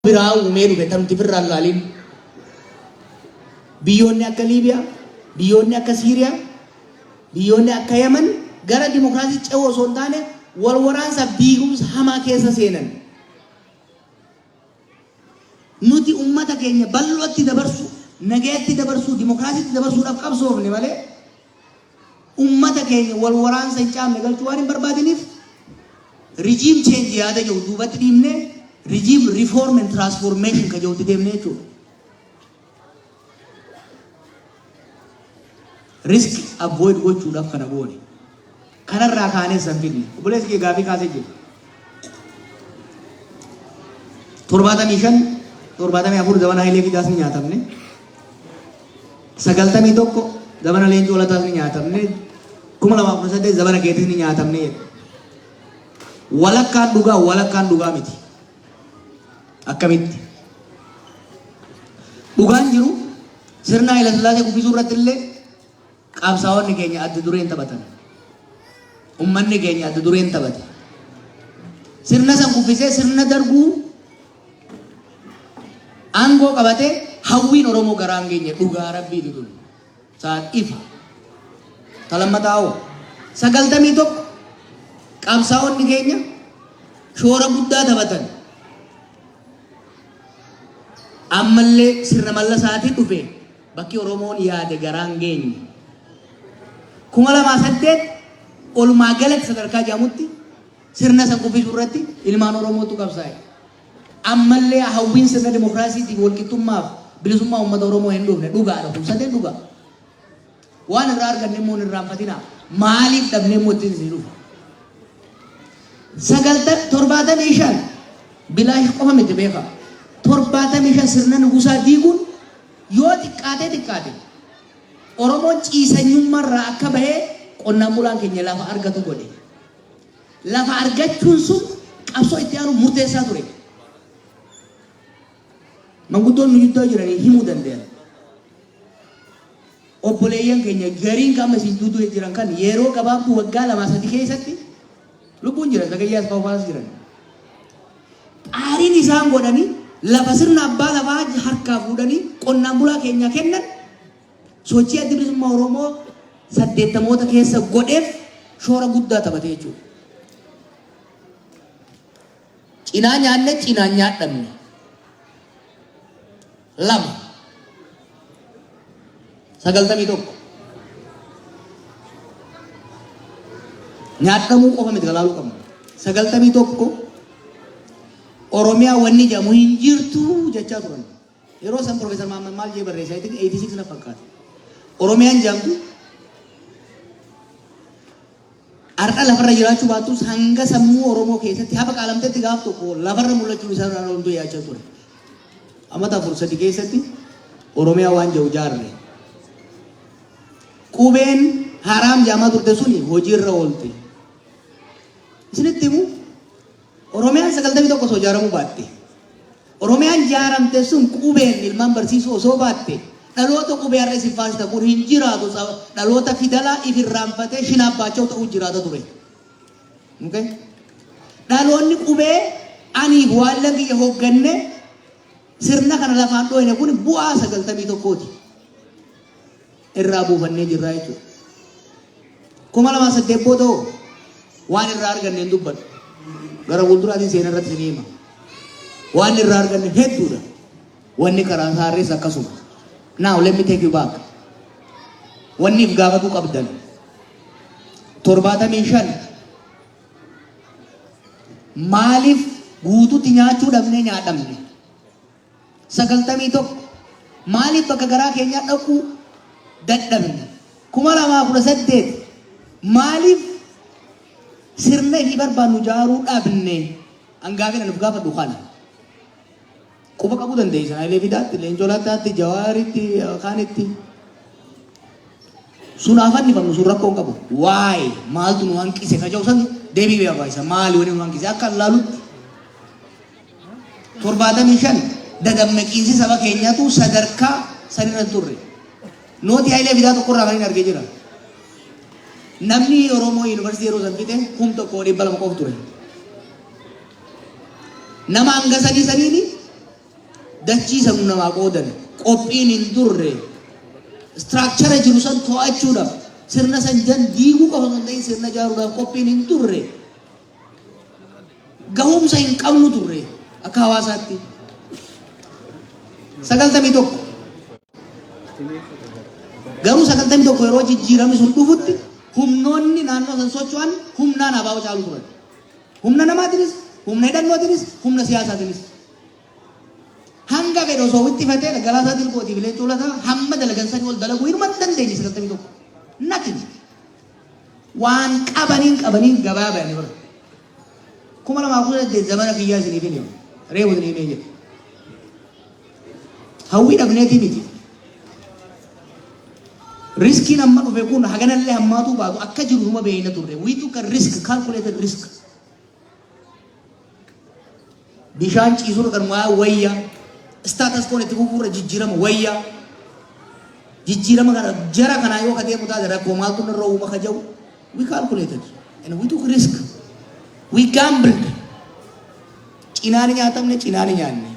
Biraa uumee dhufe tan nuti firraa hin laalin. Biyyoonni akka Liibiyaa, biyyoonni akka Siiriyaa, biyyoonni akka Yaman gara dimokiraasii ce'uu osoo hin taane wal waraansa diigumsa hamaa keessa seenan. Nuti ummata keenya bal'ootti dabarsuu, nagayatti dabarsuu, dimokiraasiitti dabarsuudhaaf qabsoofne malee ummata keenya wal waraansa hin caamne galchuu waan hin barbaadiniif regime change yaada jedhu duubatti dhiibnee regime reform and transformation ka jedhutti deemne jechuudha. Risk avoid gochuudhaaf kana goone. Kanarraa kaanee san fidne. Obboleessi kee gaafii kaasee jira. 75 74 zamana Hayilee Fidaas ni nyaatamne. 91 zamana Leencoo Lataas ni nyaatamne. 2018 zamana keetis ni nyaatamne jedhe. Walakkaan dhugaa walakkaan dhugaa miti. Akkamitti? Dhugaan jiru sirna Hayilasillaasee kuffisuu irratti illee Qabsaa'onni keenya adda dureen taphatan. Ummanni keenya adda dureen taphate. Sirna san kuffisee sirna darguu aangoo qabatee hawwiin Oromoo garaa hin geenye dhugaa rabbiiti tun. Sa'aat ifa. Ta lammataa hoo 91 qabsaa'onni keenya shoora guddaa taphatan. Ammallee sirna mallasaatiin dhufe Bakki Oromoon yaade garaa hin geenye. 2008 olumaa galatti sadarkaa jedhamutti sirna san kuffisuu irratti ilmaan Oromootu qabsaa'e. Ammallee hawwiin sirna dimokiraasiitiif walqixxummaaf bilisummaa uummata Oromoo hin dhufne dhugaadha kun sadeen dhugaa. Waan irraa arganne immoo hin irraanfatinaa. Maaliif dhabnee immoo ittiin isin dhufa. Sagalta 75 bilaash qofa miti beekaa. 75 sirna nugusaa diiguun Yoo xiqqaatee xiqqaate Oromoon ciisanyummaarraa akka bahee qonnaan bulaan keenya lafa argatu godhe. Lafa argachuun sun qabsoo itti aanu murteessaa ture. Manguddoon nu jidduu jiranii himuu danda'an. Obboleeyyan keenya gariin qaama isin jidduu jiran kan yeroo gabaabduu waggaa lamaa sadi keessatti lubbuun jiran Zagayyaa Asfaaw fa'aas jiran. Xaariin isaan godhanii lafa sirna abbaa lafaa harkaa fuudhanii qonnaan bulaa keenyaa kennan sochii Addi Bilisummaa Oromoo saddeettamoota keessa godheef shoora guddaa taphate jechuudha. Cinaa nyaanne cinaan nyaadhamne. Lama. 91. Nyaadhamuu qofa miti kalaaluu qabna. 91 Oromiyaa wanni jedhamu hin jirtu jechaa turan. Yeroo san Profeesar Mahammad maal jee barreesse? I think 86 na fakkaata. Oromiyaan jedhamtu har'a lafarra jiraachuu baattus hanga sammuu Oromoo keessatti hafa qaalamtetti gaaf tokko lafarra mul'achuun isaa irraa ooltuu yaachaa ture. Amata afur sadi keessatti Oromiyaa waan jedhu jaarre. Qubeen haraam jedhamaa turte suni hojiirra oolte. Isinitti himu Oromiyaan 91 osoo ijaaramuu baatte. Oromiyaan jaaramte sun qubeen ilmaan barsiisuu osoo baatte dhaloota qubee har'a isin faarsitan kun hin jiraatu dhaloota fidalaa if irraanfatee shinaabbaacha'u ta'uu jiraata ture. Okay? Dhaloonni qubee aniif waallan kiyya hoogganne sirna kana lafaan dhooyne kun bu'aa 91ti. Irraa buufannee jirraa jechuudha. 2008 booda hoo waan irraa arganne hin dubbadhu. Gara fuulduraatiin seena irratti isinii hima. Waan irraa arganne hedduudha. Wanni karaa saarrees akkasuma. Now let me take you back. Wanni if gaafatuu qabdan. 75 maaliif guututti nyaachuu dhabnee nyaadhamne? 91 maaliif bakka garaa keenyaa dhaquu dadhabne? 2018 maaliif sirna ifii barbaannu jaaruu dhabne? An gaafii an of gaafadhu kana. Quba qabuu dandeessan Hayilee Fidaatti, Leencoo Lataatti, Jawaaritti, kaanitti. Sun haa fannifamnu sun rakkoo hin qabu. Waa'ee maaltu nu hanqise ka jedhu san deebii barbaachisa. Maali wani nu hanqise akka laalutti 75 dadammaqiinsi saba keenyaatu sadarkaa sanirra hin turre. Nootii Hayilee Fidaa tokkorraa kan hin argee jira. Namni Oromoo yuunivarsiitii yeroo san fixe 1200 qofa ture. Nama hanga sanii saniini Dachii san namaa qoodan. Qophiin hin turre. Structure jiru san to'achuudhaaf, sirna san jan diiguu qofa osoo hin ta'in sirna ijaaruudhaaf qophiin hin turre. Gahumsa hin qabnu turre akka hawaasaatti. 91. Garuu 91 yeroo jijjiiramni sun dhufutti humnoonni naannoo san socho'an humnaan ABO caalu turan. Humna namaatiinis, humna hidhannootiinis, humna siyaasaatiinis. Hanga fedhe osoo wixxifatee Galaasaa Dilbootii fi Leencoo Lataa hamma dalagan sanii ol dalaguu hinuma hin dandeenye 91. Nothing. Waan qabaniin qabaniin gabaa bayanii bara. 2018 zamana kiyyaa isiniif hin himu. Reefu isinii himee jira. Hawwii dhabneetii miti. Riskiin amma dhufe kun haganallee hammaatuu baatu akka jiru numa beeyna turre. We took a risk, calculated risk. Bishaan ciisuurra kan waa wayya. Status quo itti fufuurra jijjiirama wayya. Jijjiirama kana jara kanaa yoo ka deemu taate rakkoo maaltu nurra uuma ka jedhu we calculated and we took risk. We gambled. Cinaan nyaatamne, cinaan nyaanne.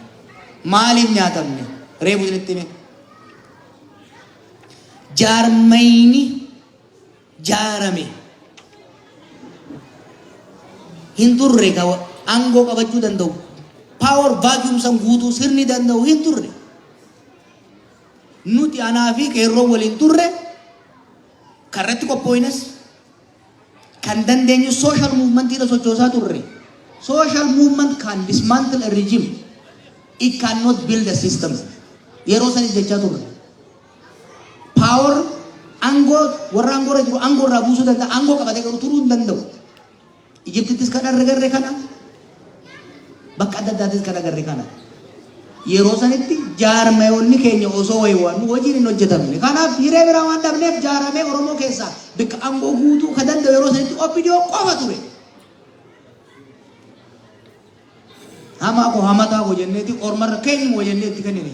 Maaliif nyaatamne? Reefu isinitti hime. Jaarmayni jaarame hin turre ka aangoo qabachuu danda'u. Power vacuum san guutuu sirni danda'u hin turre. Nuti anaa fi qeerroo waliin turre kan irratti qophooynes kan dandeenyu social movement irra sochoosaa turre. Social movement can dismantle a regime. It cannot build a system. Yeroo sanis jechaa turre. Power, aangoo, warra aangoo irra jiru aangoo irraa buusuu danda'a. Aangoo qabatee garuu turuu hin danda'u. Ijiptittis kan agarre kana, bakka adda addaattis kan agarre kana. Yeroo sanitti jaarmayoonni keenya osoo waywaannu hojiin hin hojjetamne. Kanaaf hiree biraa waan dhabneef jaaramee Oromoo keessaa bakka aangoo guutuu kan danda'u yeroo sanitti OPDO qofa ture. Hamaa koo hamataa koo jenneeti ormarra keenyuma jennee itti kennine.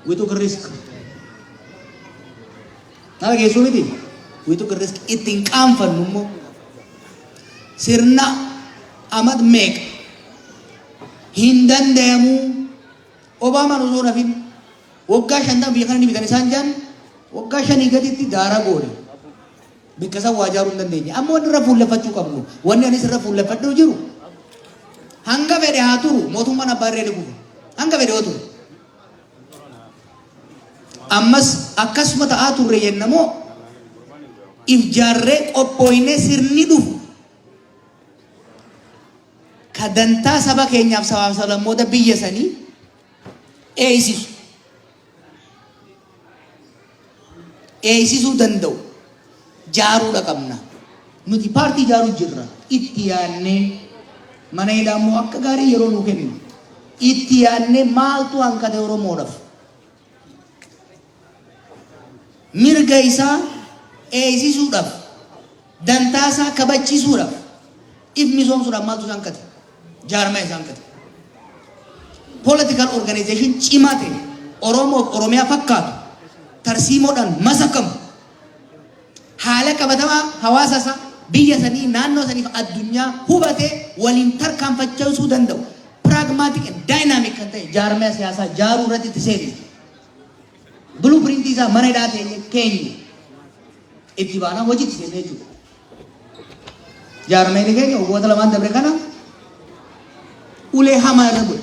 We took a risk. Nama geessuu miti. We took a risk. Ittiin qaanfannu immoo sirna amad meeqa hin danda'amuu. Obaamaan osoo nafin waggaa 50 biyya kana ni bitan isaan jaan waggaa 5 gaditti daara goone. Bikka san waa ijaaruu hin dandeenye. Amma wanni irra fuulleffachuu qabnu, wanni anis irra fuulleffadhuu jiru, hanga fedhe haa turu, mootummaan abbaa irree ni kufa. Hanga fedhe yoo ture. Ammas akkasuma ta'aa turre jenna moo if jaarree qophooynee sirni dhufu ka dantaa saba keenyaaf sabaaf sablammoota biyya sanii eeysisu eeysisuu danda'u jaaruudha qabna. Nuti paartii ijaaruu jirra. Itti yaadnee mana hidhaa immoo akka gaarii yeroo nuu kennu. Itti yaadnee maaltu hanqate Oromoodhaaf? Mirga isaa eeysisuudhaaf, dantaa isaa kabachiisuudhaaf, if misoomsuudhaaf maaltu isaan hanqate? Jaarmaya isaan hanqate. Political organization cimaa ta'e Oromoof Oromiyaa fakkaatu tarsiimoodhaan masakamu haala qabatamaa hawaasa isaa, biyya sanii, naannoo saniif addunyaa hubatee waliin tarkaanfachiisuu danda'u, pragmatic and dynamic kan ta'e jaarmaya siyaasaa jaaruu irratti itti seenne. Blueprintii isaa mana hidhaa teenye keenye itti baanaa hojiitti seenne jechuudha. Jaarmayni keenya waggoota lamaan dabre kana ulee hamaa irra bu'e.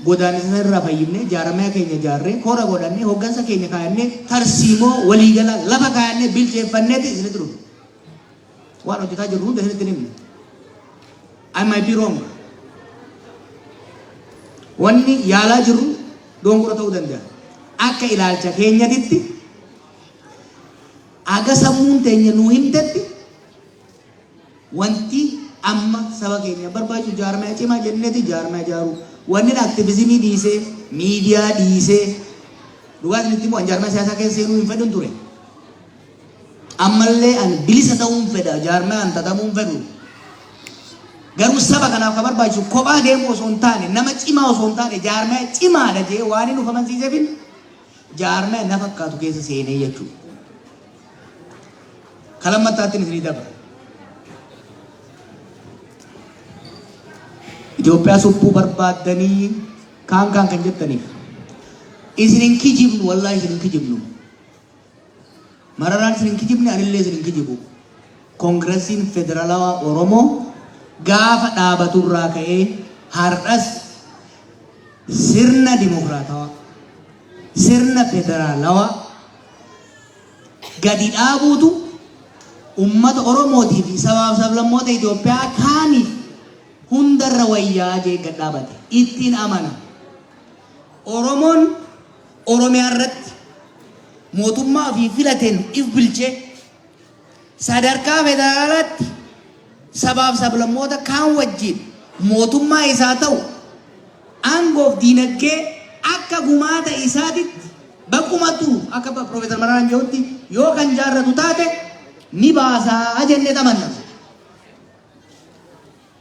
Godaannisa irraa fayyifnee jaarmaya keenya ijaarree, kora godhannee, hoggansa keenya kaayannee, tarsiimoo waliigala lafa kaayannee bilcheeffanneeti isinitti dhufe. Waan hojjetaa jirru hunda isinitti hin himne. I might be wrong. Wanni yaalaa jirru dongora ta'uu danda'a. Akka ilaalcha keenyatitti, aga sammuun teenya nuu himtetti, wanti amma saba keenya barbaachisu jaarmaya cimaa jenneeti jaarmaya ijaaruu. Wanni activism dhiisee, miidiyaa dhiisee, dhugaa isinitti immoo an jaarmaya siyaasaa keessa seenuu hin fedhun ture. Ammallee an bilisa ta'uun fedha, jaarmaya an xaxamuu hin fedhu. Garuu saba kanaaf kan barbaachisu kophaa deemuu osoo hin taane, nama cimaa osoo hin taane, jaarmaya cimaadha jee waan inni of amansiiseefin jaarmaya na fakkaatu keessa seenee jechuudha. Ka lammattaattiin isinii dabra. Itoophiyaa suphuu barbaaddanii Kaan kaan kan jettaniif. Isin hin kijibnu, wallaahi isin hin kijibnu. Mararaan isin hin kijibne, anillee isin hin kijibu. Koongiresiin Federaalawaa Oromoo gaafa dhaabaturraa ka'ee har'as sirna dimokiraatawaa, sirna federaalawaa gadi dhaabuutu ummata Oromootii fi sabaaf sablammoota Itoophiyaa kaaniif hundarra wayyaa jee gad dhaabate. Ittiin amana. Oromoon Oromiyaa irratti mootummaa ofii filateen if bilchee sadarkaa federaalaatti sabaaf sablammoota kaan wajjin mootummaa isaa ta'u aangoof diinagdee akka gumaata isaatitti baqqumatu akka Profeesar Mararaan jedhutti yoo kan jaarratu taate ni baasaa jennee amanna.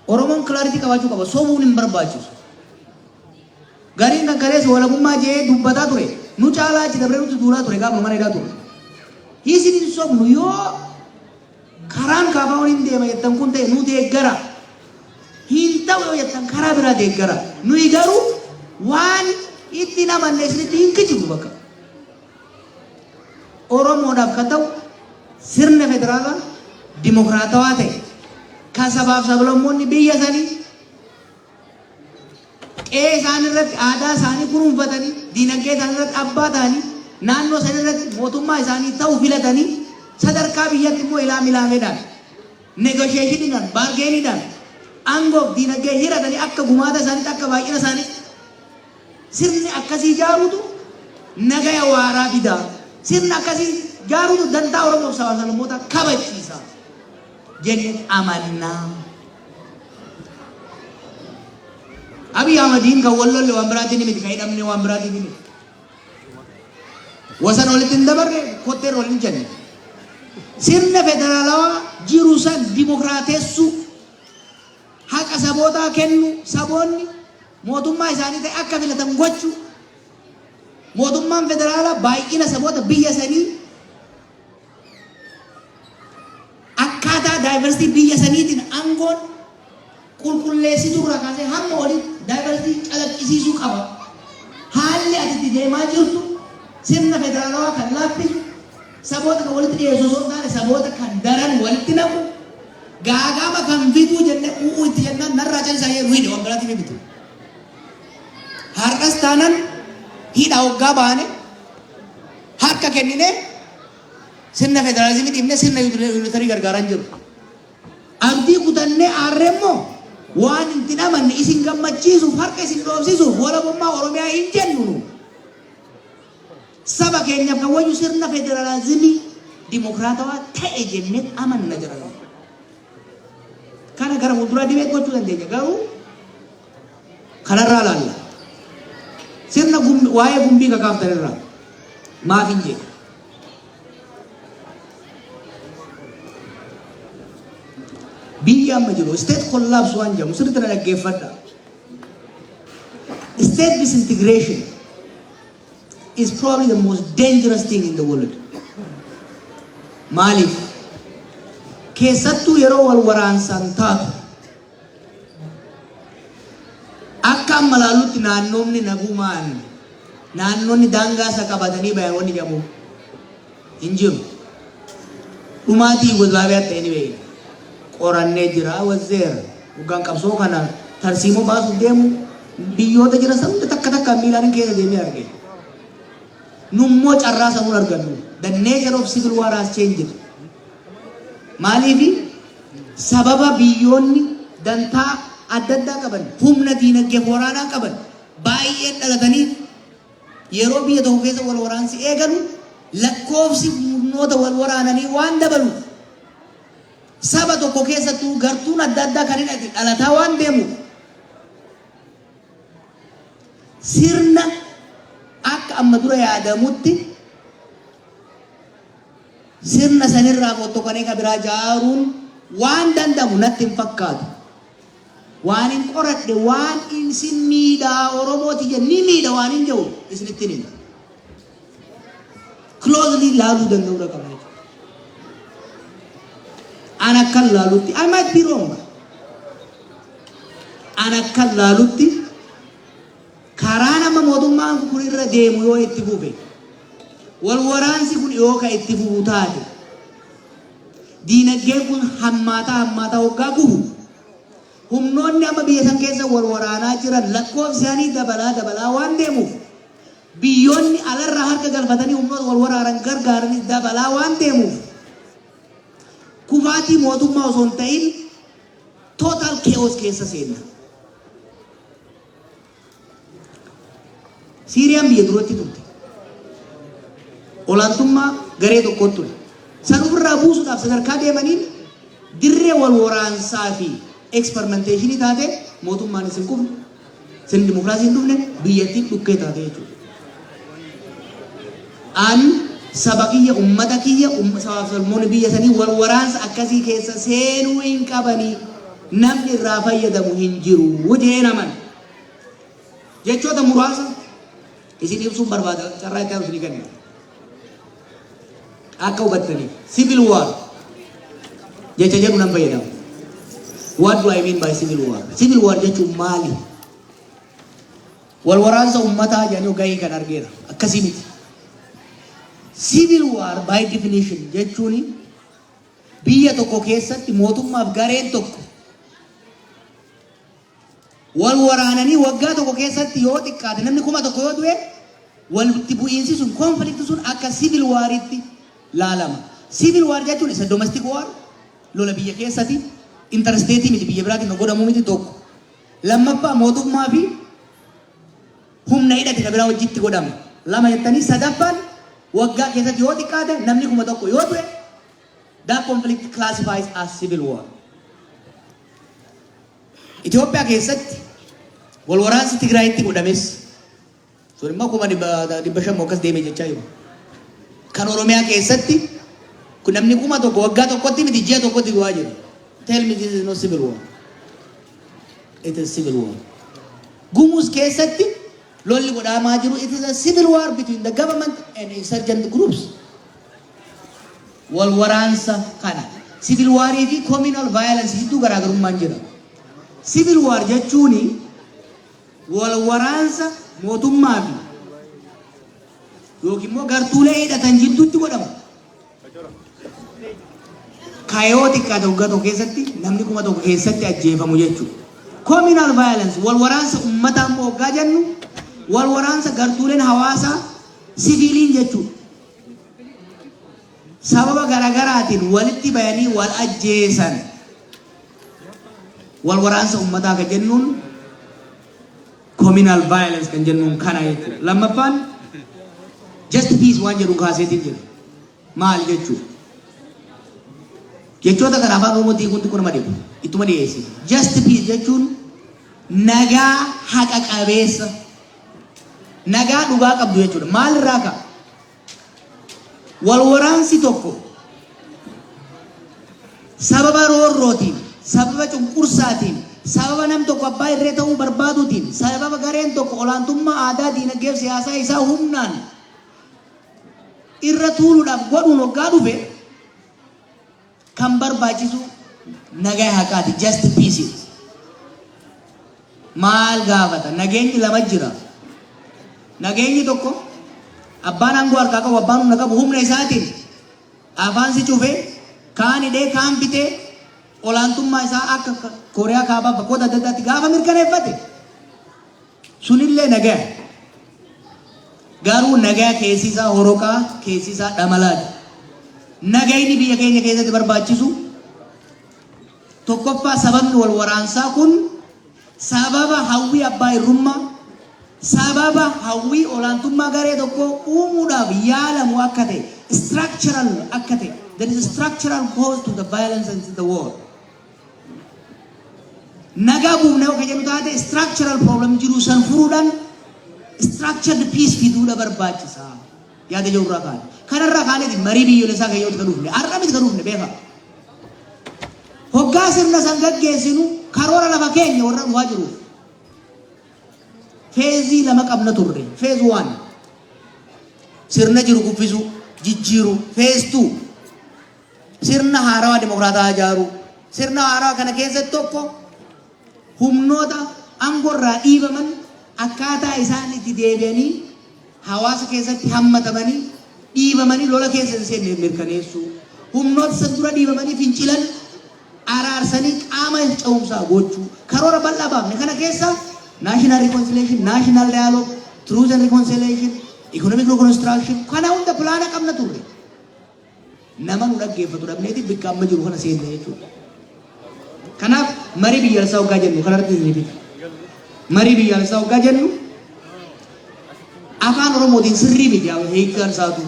Oromoon clarity qabaachuu qaba. Sobuun hin barbaachisu. Gariin kan kaleessa walabummaa jee dubbataa ture. Nu caalaa achi dabree nutti duulaa ture gaafa mana hidhaa ture. Isin hin sobnu. Yoo karaan kaafaa'uun hin deema jettan kun ta'e, nu deeggara. Hin ta'u yoo jettan, karaa biraa deeggara. Nuyi garuu waan itti namanne isinitti hin kijibnu bakka. Oromoodhaaf kan ta'u sirna federaalaa dimokiraatawaa ta'e kan sabaaf sablammoonni biyya sanii qe'ee isaan irratti aadaa isaanii kunuunfatanii, diinagdee isaanii irratti abbaa ta'anii, naannoo san irratti mootummaa isaanii ta'u filatanii, sadarkaa biyyatti immoo ilaa milaameedhaan, negotiationiidhaan, bargainiidhaan aangoof diinagdee hiratanii akka gumaata isaaniitti, akka baay'ina isaaniitti sirni akkasii ijaaruutu nagaya waaraa fida. Sirni akkasii ijaaruutu dantaa Oromoof sabaa sablammoota kabachiisa jennee amannaa. Abiy Ahmediin kan wal lolle waan biraatiin miti, kan hidhamne waan biraatiin miti. Wasan walitti hin dabarre, kotteen wal hin jenne. Sirna federaalawaa jiru san dimokiraateessuu, haqa sabootaa kennu, saboonni mootummaa isaanii ta'e akka filatan gochuu, mootummaan federaalaa baay'ina saboota biyya sanii akkaataa diversity biyya saniitiin aangoon qulqulleessituu irraa kaasee hamma olitti diversity calaqqisiisuu qaba. Haalli ati itti deemaa jirtu sirna federaalawaa kan laaffisu, saboota kan walitti dhiyeessu osoo hin taane saboota kan daran walitti naqu, gaagama kan fiduu jennee u'uu itti jennaan narraa callisaa jedhu hidhe, waan biraatiin miti. Har'as taanan hidha hoggaa baane harka kennine sirna federaalizimii dhiibnee sirna unitary gargaaraa hin jiru. Abdii kutannee aarree immoo waan itti amanne isin gammachiisuuf, harka isin dhoofsisuuf walabummaa Oromiyaa hin jennu nu. Saba keenyaaf kan wayyu sirna federaalizimii dimokiraatawaa ta'e jennee amanna jedhan. Kana gara fuulduraa dibee gochuu dandeenya, garuu kanarraa laalla. Sirna waa'ee gumbii kakaaftan irraa maaf hin jedhe. Biyya amma jiru state collapse waan jedhamu sirriitti na dhaggeeffadha. State disintegration is probably the most dangerous thing in the world. Maaliif? Keessattuu yeroo wal waraansaan taatu, akka amma laallutti naannoonni nagumaan naannoonni daangaa isa qabatanii bayan wanni jedhamu hin jiru. Dhumaatii Yugoslaaviyaa ta'e ni beekna. Qorannee jira wazzeera. Hoggaan qabsoo kana tarsiimoo baasuuf deemu biyyoota jiran san hunda takka takkaan miilaan keessa deemee arge. Nummoo carraa sanuun argannu. The nature of civil war has changed. Maaliifi? Sababa biyyoonni dantaa adda addaa qaban, humna diinagdee waraanaa qaban baay'een dhalataniif, yeroo biyya tokko keessa wal waraansi eegalu lakkoofsi murnoota wal waraananii waan dabaluuf, saba tokko keessattuu gartuun adda addaa kan hidhate dhalataa waan deemuuf, sirna akka amma dura yaadamutti sirna sanirraa fottoqanii ka biraa jaaruun waan danda'amu natti hin fakkaatu. Waan hin qoradhe, waan isin miidhaa Oromooti jedhu ni miidha waan hin jedhu isinitti hima. Closely laaluu danda'uu qabna jechuudha. An akkan laalutti, I might be wrong. An akkan laalutti karaa Oolmaan kun irra deemu yoo itti fufe, wal waraansi kun yoo ka itti fufu taate, diinagdeen kun hammaataa hammaataa hoggaa gubu, humnoonni amma biyya san keessa wal waraanaa jiran lakkoofsi isaanii dabalaa dabalaa waan deemuuf, biyyoonni alarraa harka galfatanii humnoota wal waraanan gargaaranis dabalaa waan deemuuf, kufaatii mootummaa osoo hin ta'in total chaos keessa seenna. Siiriyaan biyya duratti turte. Olaantummaa garee tokkotti ture. San ofirraa buusuudhaaf sadarkaa deemaniin dirree wal waraansaa fi experimentation taate. Mootummaan isin kufne, sirni dimokiraasii hin dhufne, biyyattiin dhukkee taate jechuudha. An saba kiyya, ummata kiyya, sabaaf sablammoonni biyya sanii wal waraansa akkasii keessa seenuu hin qabanii, namni irraa fayyadamu hin jiru jeen amana. Jechoota muraasa isin ibsuun barbaada, carraa itti aanu isinii kenna. Akka hubattaniif civil war jecha jedhu nan fayyadama. What do I mean by civil war? Civil war jechuun maali? Wal waraansa ummataa jedhanii gahii kan argeera. Akkasii miti. Civil war by definition jechuun biyya tokko keessatti mootummaaf gareen tokko wal waraananii waggaa tokko keessatti yoo xiqqaate namni 1000 yoo du'e, walitti bu'iinsi sun, conflict sun akka civil waritti laalama. Civil war jechuun isa domestic war, lola biyya keessatti, interstate miti, biyya biraatiin kan godhamu miti, tokko. Lammaffaa, mootummaa fi humna hidhate kan biraa wajjitti godhama. Lama jettanii, sadaffaan waggaa keessatti yoo xiqqaate namni 1000 yoo du'e, that conflict classifies as civil war. Itoophiyaa keessatti wal waraansi Tigraayitti godhames sun immoo 500,000 akkas deeme jechaa jiru. Kan Oromiyaa keessatti kun namni 1000 waggaa tokkotti miti, ji'a tokkotti du'aa jira. Tell me this is not civil war. It is civil war. Gumuz keessatti lolli godhamaa jiru, it is a civil war between the government and insurgent groups. Wal waraansa kana civil warii fi communal violence gidduu garaagarummaan jira. Civil war jechuun wal waraansa mootummaa fi yookiin immoo gartuulee hidhatan jidduutti godhamu. Kayoo xiqqaa waggaa tokko keessatti namni 1000 keessatti ajjeefamu jechuudha. Communal violence, wal waraansa uummataa immoo waggaa jennu, wal waraansa gartuuleen hawaasaa siviiliin jechuudha. Sababa garaagaraatiin walitti bayanii wal ajjeesan. Wal waraansa uummataa kan jennuun, communal violence kan jennuun kana jechuudha. Lammaffaan just peace waan jedhu kaaseetiin jira. Maal jechuudha? Jechoota kana afaan Oromootti hiikuun xiqqoo nama dhibu. Ittuma dhiyeessina. Just peace jechuun nagaa haqa qabeessa, nagaa dhugaa qabdu jechuudha. Maal irraa ka'a? Wal waraansi tokko sababa roorrootiin, sababa cunqursaatiin, sababa nam tokko abbaa irree ta'uu barbaaduutiin, sababa gareen tokko olaantummaa aadaa, diinagdee fi siyaasaa isaa humnaan irra tuuluudhaaf godhuun waggaa dhufe, kan barbaachisu nagaa haqaati, just peace. Maal gaafata? Nageenyi lama jira. Nageenyi tokko abbaan aangoo harkaa qabu, abbaan humna qabu humna isaatiin afaan si cufee, kaan hidhee, kaan bitee, olaantummaa isaa akka Kooriyaa Kaabaa bakkoota adda addaatti gaafa mirkaneeffate, sunillee nagaa. Garuu nagaa keessi isaa horoqaa, keessi isaa dhamalaati. Nagayni biyya keenya keessatti barbaachisu tokkoffaa, sababni wal waraansaa kun sababa hawwii abbaa irrummaa, sababa hawwii olaantummaa garee tokko uumuudhaaf yaalamu akka ta'e, structural akka ta'e, there is a structural cause to the violence in the world. Nagaa buufnee akka jedhu taate, structural problem jiru san furuudhaan structured peace fiduudha barbaachisa. Yaada jiru irraa kaane. Kanarraa kaaneeti marii biyyoolessaa keeyyootti kan dhufne. Har'a miti kan dhufne, beekaa. Hoggaa sirna san gaggeessinu karoora lafa keenya warra dhufaa jiruuf. Phase lama qabna turre. Phase one, sirna jiru kuffisu, jijjiiru. Phase two, sirna haarawaa dimokiraataa ijaaruu. Sirna haarawaa kana keessatti tokko humnoota aangoo irraa dhiibaman Akkaataa isaan itti deebi'anii hawaasa keessatti hammatamanii dhiibamanii lola keessa hin seenne mirkaneessuu. Humnoota san dura dhiibamanii fincilan araarsanii qaama ce'umsaa gochuu. Karoora bal'aa baafne kana keessa national reconciliation, national dialogue, truth and reconciliation, economic reconstruction kana hunda pilaana qabna turre. Nama nu dhaggeeffatu dhabneeti bikka amma jiru kana seenne jechuudha. Kanaaf marii biyyaalessaa hoggaa jennu kanarratti isin fida. Marii biyyaalessaa hoggaa jennu afaan Oromootiin sirrii miti hiikkaan isaatu.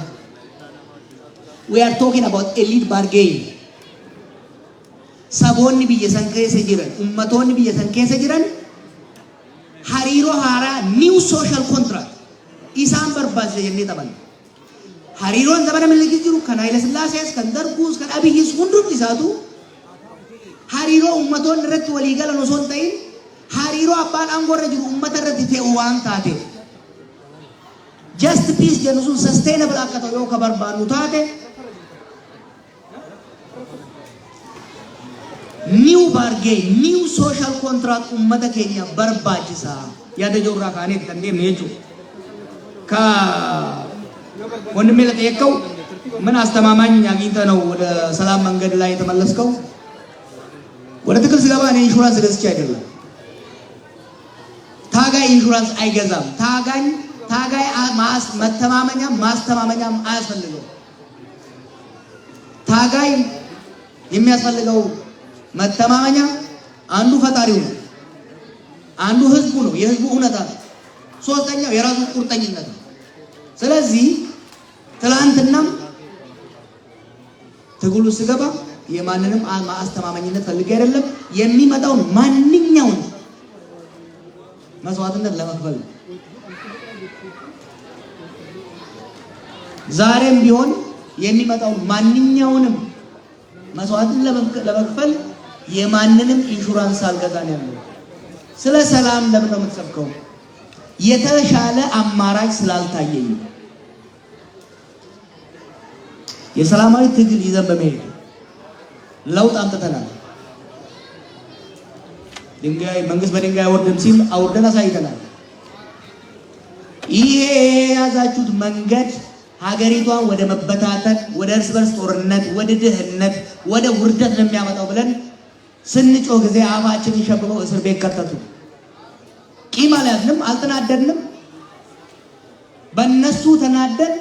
We are talking about elite bargain. Saboonni biyya san keessa jiran, ummatoonni biyya san keessa jiran hariiroo haaraa, new social contract isaan barbaachisa jennee taphanna. Hariiroon zamana Minilik jiru, kan Haayila Sillaasees, kan Darguus, kan Abiyyis, hundumti isaatu hariiroo ummatoonni irratti walii galan osoo hin ta'in hariiroo abbaan aangoo irra jiru ummata irratti fe'u waan taateef. Just peace jennu sun sustainable akka ta'u yoo ka barbaannu taate, new bargain, new social contract ummata keenya barbaachisa. Yaada jiru irraa kaaneeti kan deemne jechuudha. Ka ወንድሜ ለጠየቀው ምን አስተማማኝ አግኝተህ ነው ወደ ሰላም መንገድ ላይ የተመለስከው? ወደ ትግል ስገባ እኔ ኢንሹራንስ ገዝቼ አይደለም። ታጋይ ኢንሹራንስ አይገዛም። ታጋይ መተማመኛም ማስተማመኛም አያስፈልገው። ታጋይ የሚያስፈልገው መተማመኛ አንዱ ፈጣሪው ነው፣ አንዱ ህዝቡ ነው፣ የህዝቡ እውነታ ነው። ሶስተኛው የራሱ ቁርጠኝነት ነው። ስለዚህ ትላንትናም ትግሉ ስገባ የማንንም አስተማማኝነት ፈልጌ አይደለም። የሚመጣውን ማንኛውን መስዋዕትነት ለመክፈል ነው። ዛሬም ቢሆን የሚመጣውን ማንኛውንም መስዋዕትን ለመክፈል የማንንም ኢንሹራንስ አልገዛ ነው ያለው። ስለ ሰላም ለምን ነው የምትሰብከው? የተሻለ አማራጭ ስላልታየኝ የሰላማዊ ትግል ይዘን በመሄድ ለውጥ አምጥተናል። ድንጋይ መንግስት በድንጋይ አይወርድም ሲል አውርደን አሳይተናል። ይሄ የያዛችሁት መንገድ ሀገሪቷን ወደ መበታተን፣ ወደ እርስ በርስ ጦርነት፣ ወደ ድህነት፣ ወደ ውርደት ነው የሚያመጣው ብለን ስንጮህ ጊዜ አፋችንን ሸብበው እስር ቤት ከተቱ። ቂም አልያዝንም፣ አልተናደድንም። በእነሱ ተናደን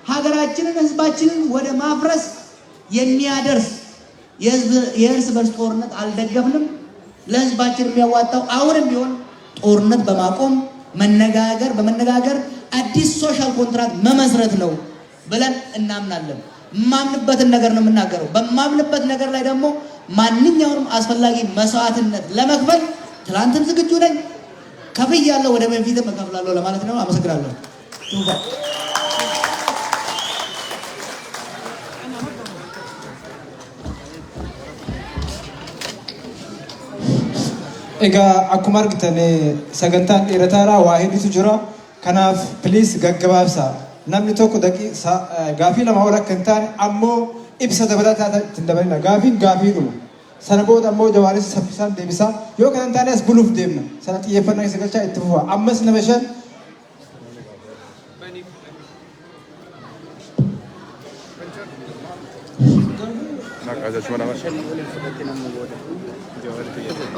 ሀገራችንን ህዝባችንን ወደ ማፍረስ የሚያደርስ የእርስ በርስ ጦርነት አልደገፍንም። ለህዝባችን የሚያዋጣው አሁንም ቢሆን ጦርነት በማቆም መነጋገር፣ በመነጋገር አዲስ social contract መመስረት ነው ብለን እናምናለን። የማምንበትን ነገር ነው የምናገረው። በማምንበት ነገር ላይ ደግሞ ማንኛውንም አስፈላጊ መስዋዕትነት ለመክፈል ትላንትም ዝግጁ ነኝ፣ ከፍያለሁ፣ ወደ በፊትም እከፍላለሁ ለማለት ነው። አመሰግናለሁ። Egaa akkuma argitan sagantaan dheerataadha, waa hedduutu jira. Kanaaf please gaggabaabsa. Namni tokko gaafii lama ol akka hin taane, ammoo ibsa dabalataa itti hin dabalina. Gaafiin gaafiidhuma. Sana booda ammoo Jawaaris saffisaan deebisa. Yoo kana hin taane as buluuf deemna. Sana xiyyeeffannaa keessa galchaa itti fufa. Ammas nama 5.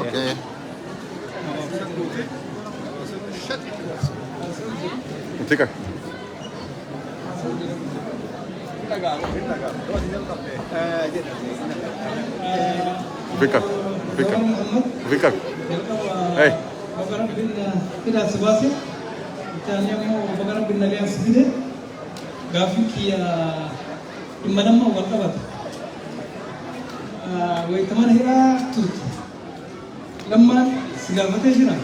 Okay. Tika. Vika. Vika. Vika. Hey. Baga Rabbiin hidhaa si baase. Itti aanee ammoo baga Rabbiin nagayaan si fide. Gaaffiin kiyya dhimma lammaan wal qabata. Wayita mana hidhaa turte Lammaan si gaafatee jira?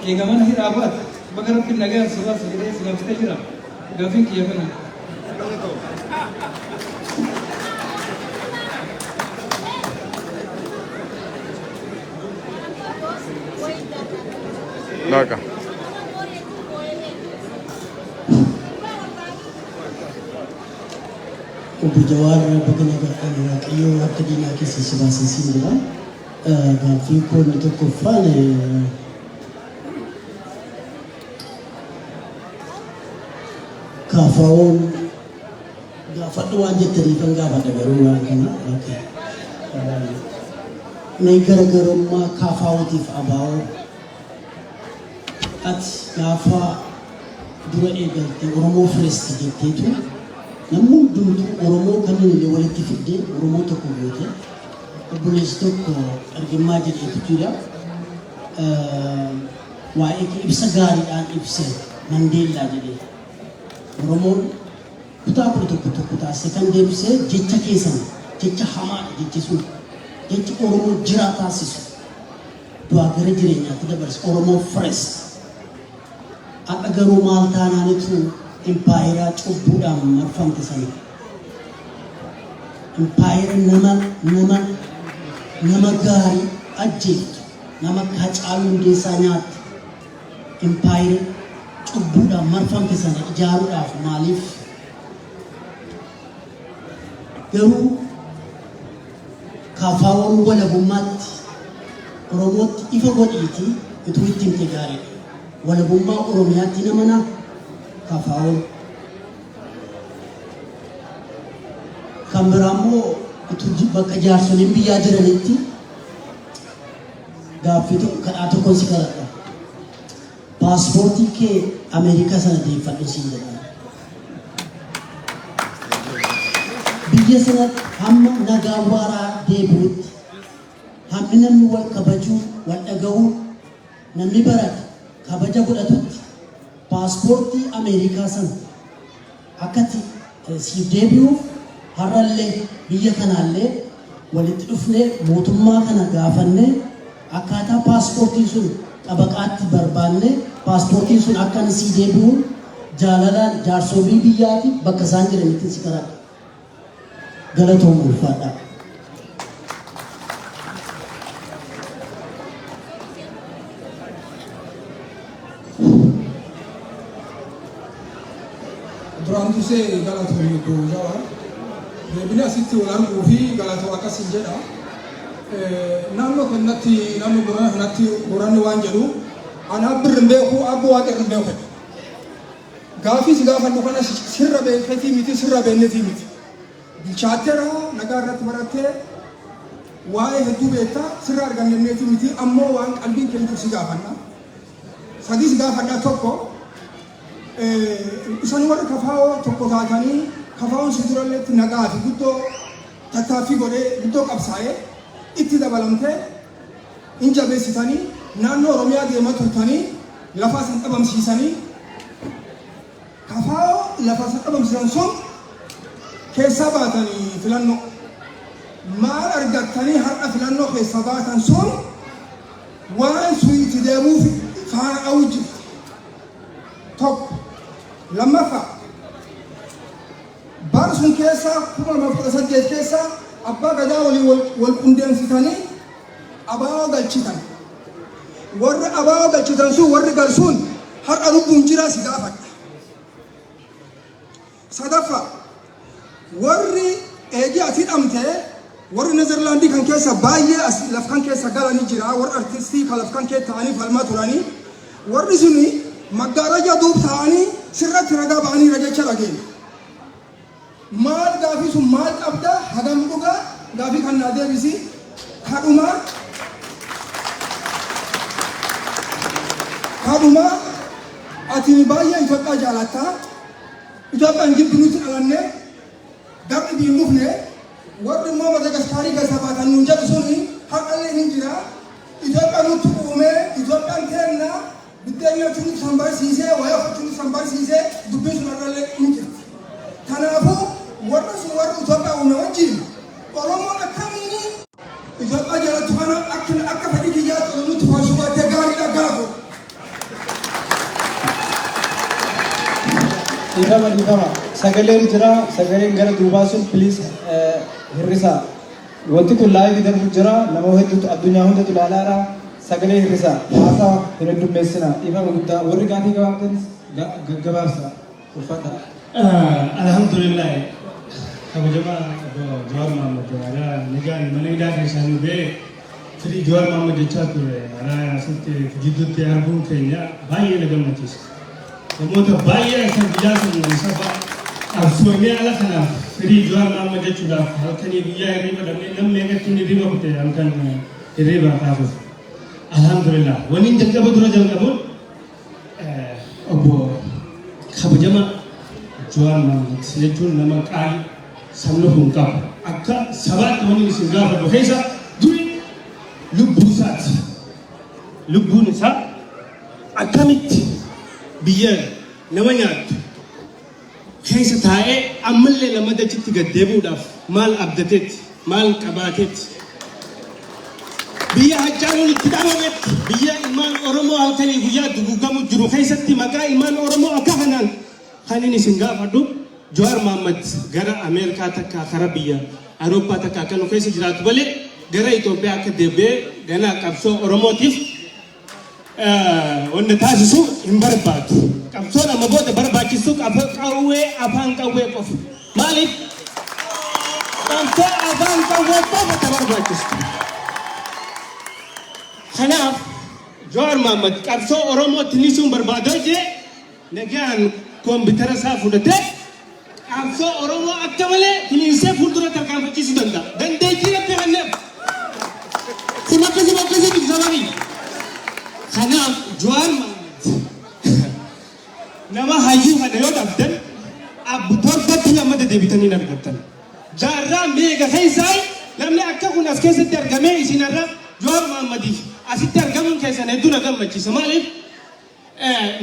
Eega mana hidhaa baate baga Rabbiin nagayaan si baase jedhee si gaafatee jira? Gaaffiin kiyya kana. Naka. Obbo Jawaar, baga nagaadhaan Waaqayyo harka diinaa keessa si baasee siin jedha. Gaaffii koo inni tokkoffaan KFO'n gaafadhu waan jettaniifan gaafadha garuu waan kana. Okay. Mee garaagarummaa KFO'tiif ABO ati gaafa dura eegalte Oromoo First jetteetu namni hundumtuu Oromoo kamiin illee walitti fiddee Oromoo tokko goote. Obboleessi tokko Argimmaa jedheetu jira. Waa'ee kee ibsa gaariidhaan ibse, Mandeellaa jedhee. Oromoon kutaa 11 tokko taasise kan deebisee jecha keessan jecha hamaadha, jechi sun jechi Oromoo jiraa taasisu, du'aa gara jireenyaatti dabarse, Oromoo First. Har'a garuu maal taanaanitu impaayeraa cubbuudhaan marfamte sana, impaayera nama gaarii ajjeeftu, nama akka Hacaaluu Hundeessaa nyaattu, impaayera cubbuudhaan marfamte sana ijaaruudhaaf maaliif garuu KFO'n walabummaatti Oromootti ifa godhiitii utuu itti himte gaariidha. Walabummaa Oromiyaatti namanaa KFO'n. Kan biraa immoo utuu bakka jaarsoliin biyyaa jiranitti gaaffii tokko, kadhaa tokkoon si kadhadha. Paaspoortii kee Ameerikaa sana deeffadhu siin jedha. Biyya sanatti hamma nagaa waaraa deebi'utti, hammi namni wal kabajuu, wal dhaga'uu, namni barate kabaja godhatutti, paaspoortii Ameerikaa sana akkatti siif deebi'uuf har'allee biyya kanaallee walitti dhufnee mootummaa kana gaafannee akkaataa paaspoortiin sun xabaqaatti barbaannee paaspoortiin sun akka inni sii deebi'u jaalalaan jaarsolii biyyaati bakka isaan jiranitti si kadhadha. Galatooma, ulfaadhaa. Duraan dursee galatoomii, obbo Jawaar. Deebinee asitti wal arguu fi galatoo akkasiin jedha. Naannoo kanatti, naannoo Boorana kanatti, Booranni waan jedhu, "Ana abbirri hin beeku, abbo waaqirri hin beeku." Gaafii si gaafadhu kana sirra beeketii miti, sirra beennetii miti. Bilchaatteera, nagaa irratti barattee waa'ee hedduu beektaa, sirra arganneetii miti, ammoo waan qalbiin keenya si gaafanna. Sadii si gaafadha. Tokko, isan warri KFO tokko taatanii, KFO'n si duralleetti nagaa fi guddoo tattaaffii godhee guddoo qabsaa'ee itti dabalamtee hin jabeessitanii, naannoo Oromiyaa deemaa turtanii lafaa san dhabamsiisanii, KFO lafa san dhabamsiisan sun keessaa baatanii filannoo maal argattanii? Har'a filannoo keessa baatan sun waan suyitti deemuuf faana dha'uu jirti. Tokko. Lammaffaa, bara sun keessa 2018 keessa abbaa gadaa waliin wal qundeensitanii abaa'oo galchitan. Warri abaa'oo galchitan sun, warri galsuun har'a lubbuun jira si gaafadha. Sadaffaa, warri eegii ati hidhamte warri Nezerlaandii kan keessa baay'ee as laf kan keessa galanii jira, warri artistii kan laf kan keessa ta'anii falmaa turanii, warri suni maggaaraja duub ta'anii sirratti ragaa ba'anii jecha dhageenya. Maal gaafii sun maal qabda, hagam dhugaa? Gaafii kan naa deebisi. Kadhumaa, ati baay'ee Itoophiyaa jaalattaa. Itoophiyaan jibbinutti dhalanne, garri biin dhufne. Warri immoo Madagaskaarii keessa baatan nuun jedhu suni har'allee hin jira. Itoophiyaa nutti uumee, Itoophiyaan teenna, biddeen nyaachuun nutti san barsiisee, wayyaa uffachuun nutti san barsiisee, dubbiin sun har'allee hin jirti. Kanaafuu warra sun, warra Itoophiyaa uume wajjin Oromoon akkamiin Itoophiyaa jaalattu kana akka fedhii kiyyaatti Oromootti faarsuu baattee gaariidha gaafa. Dhiifama, dhiifama. Sagaleen jira. Sagaleen gara duubaa sun please hir'isaa. Wanti kun live darbu jira. Nama hedduutu, addunyaa hundatu ilaalaara. Sagalee hir'isaa. Haasaa hin heddummeessina. Dhiifama guddaa. Warri gaafii gabaabtanis gaggabaabsa. Uffata. Alhamdulillah, kabajamaa obbo Jawaar Mohammad, alaa nagaan mana hidhaa keessaa nu ba'e, firii Jawaar Mohammad jechaa ture alaa asitti jidduutti arguun keenya baay'ee na gammachiisa. Namoota baay'ee isa guyyaa sun saba qabsoomee ala kanaaf firii Jawaar Mohaammed jechuudhaaf halkanii guyyaa hirriba dhabnee namni eegatti hirriba kute halkan hirriba kaasuuf. Alhamdulillah. Wanni jalqaba dura jalqabuun obbo kabajama Jawaar Mohaammed jechuun nama qaalii sabni kun qabu. Akka sabaatti wanni isin gaafadhu keessa duri lubbuu isaati. Lubbuun isaa akkamitti biyya nama nyaattu keessa taa'ee ammallee lamada achitti gad deebi'uudhaaf maal abdateeti, maal qabaateeti? Biyya Haccaaluun itti dhabametti, biyya ilmaan Oromoo halkanii guyyaa duguugamu jiru keessatti maqaa ilmaan Oromoo akka kanaan kan inni isin gaafadhu, Jawaar Mohaammed gara Ameerikaa takka kara biyya Awurooppaa takka akka nu keessa jiraatu malee gara Itoophiyaa akka deebi'ee ganaa qabsoo Oromootiif wanna taasisu hin barbaadu. Qabsoon amma booda barbaachisu qawwee, afaan qawwee qofa. Maaliif? Qabsoo afaan qawwee qofa ta barbaachistu. Kanaaf Jawaar Mohaammed qabsoo Oromootti nisuun barbaadoo jee nagaan koompitara isaa fudhatee qabsoo Oromoo akka malee finiinsee fuuldura tarkaanfachiisuu danda'a. Dandeettii Rabbi kenneef. Kun akkasii akkasii miti sababii. Kanaaf Jawaar Mohaammed nama hayyuu kana yoo dhabdan abbu torbatti lammata deebitanii hin argattan. Jaarraa meeqa keessaa namni akka kun as keessatti argamee isin har'a Jawaar Mohammediif asitti argamuun keessan hedduu na gammachiisa. Maaliif?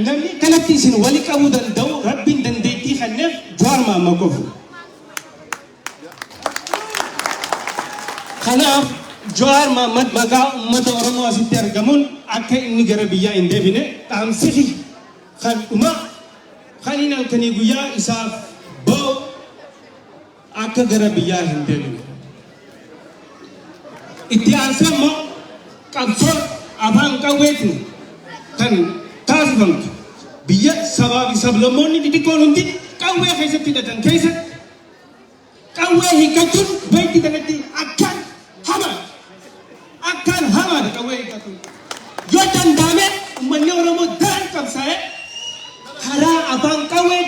Namni kanatti isin wali qabuu danda'u Rabbiin dandeettii kenneef Jawaar Mohammed qofa. Kanaaf Jawaar Mohammed maqaa uummata Oromoo asitti argamuun akka inni gara biyyaa hin deebine dhaamsi kan dhumaa kan inni halkanii guyyaa isaaf ba'u akka gara biyyaa hin deebine. Itti aansee immoo qabsoon afaan qawweetiin kan taasifamtu biyya sabaa fi sablammoonni xixiqqoon hundi qawwee keessatti hidhatan keessatti qawwee hiikkachuun bayti kanatti akkaan hamaadha. Akkaan hamaadha qawwee hiikkachuun. Yoo danda'ame uummanni Oromoo daran qabsaa'ee karaa afaan qawwee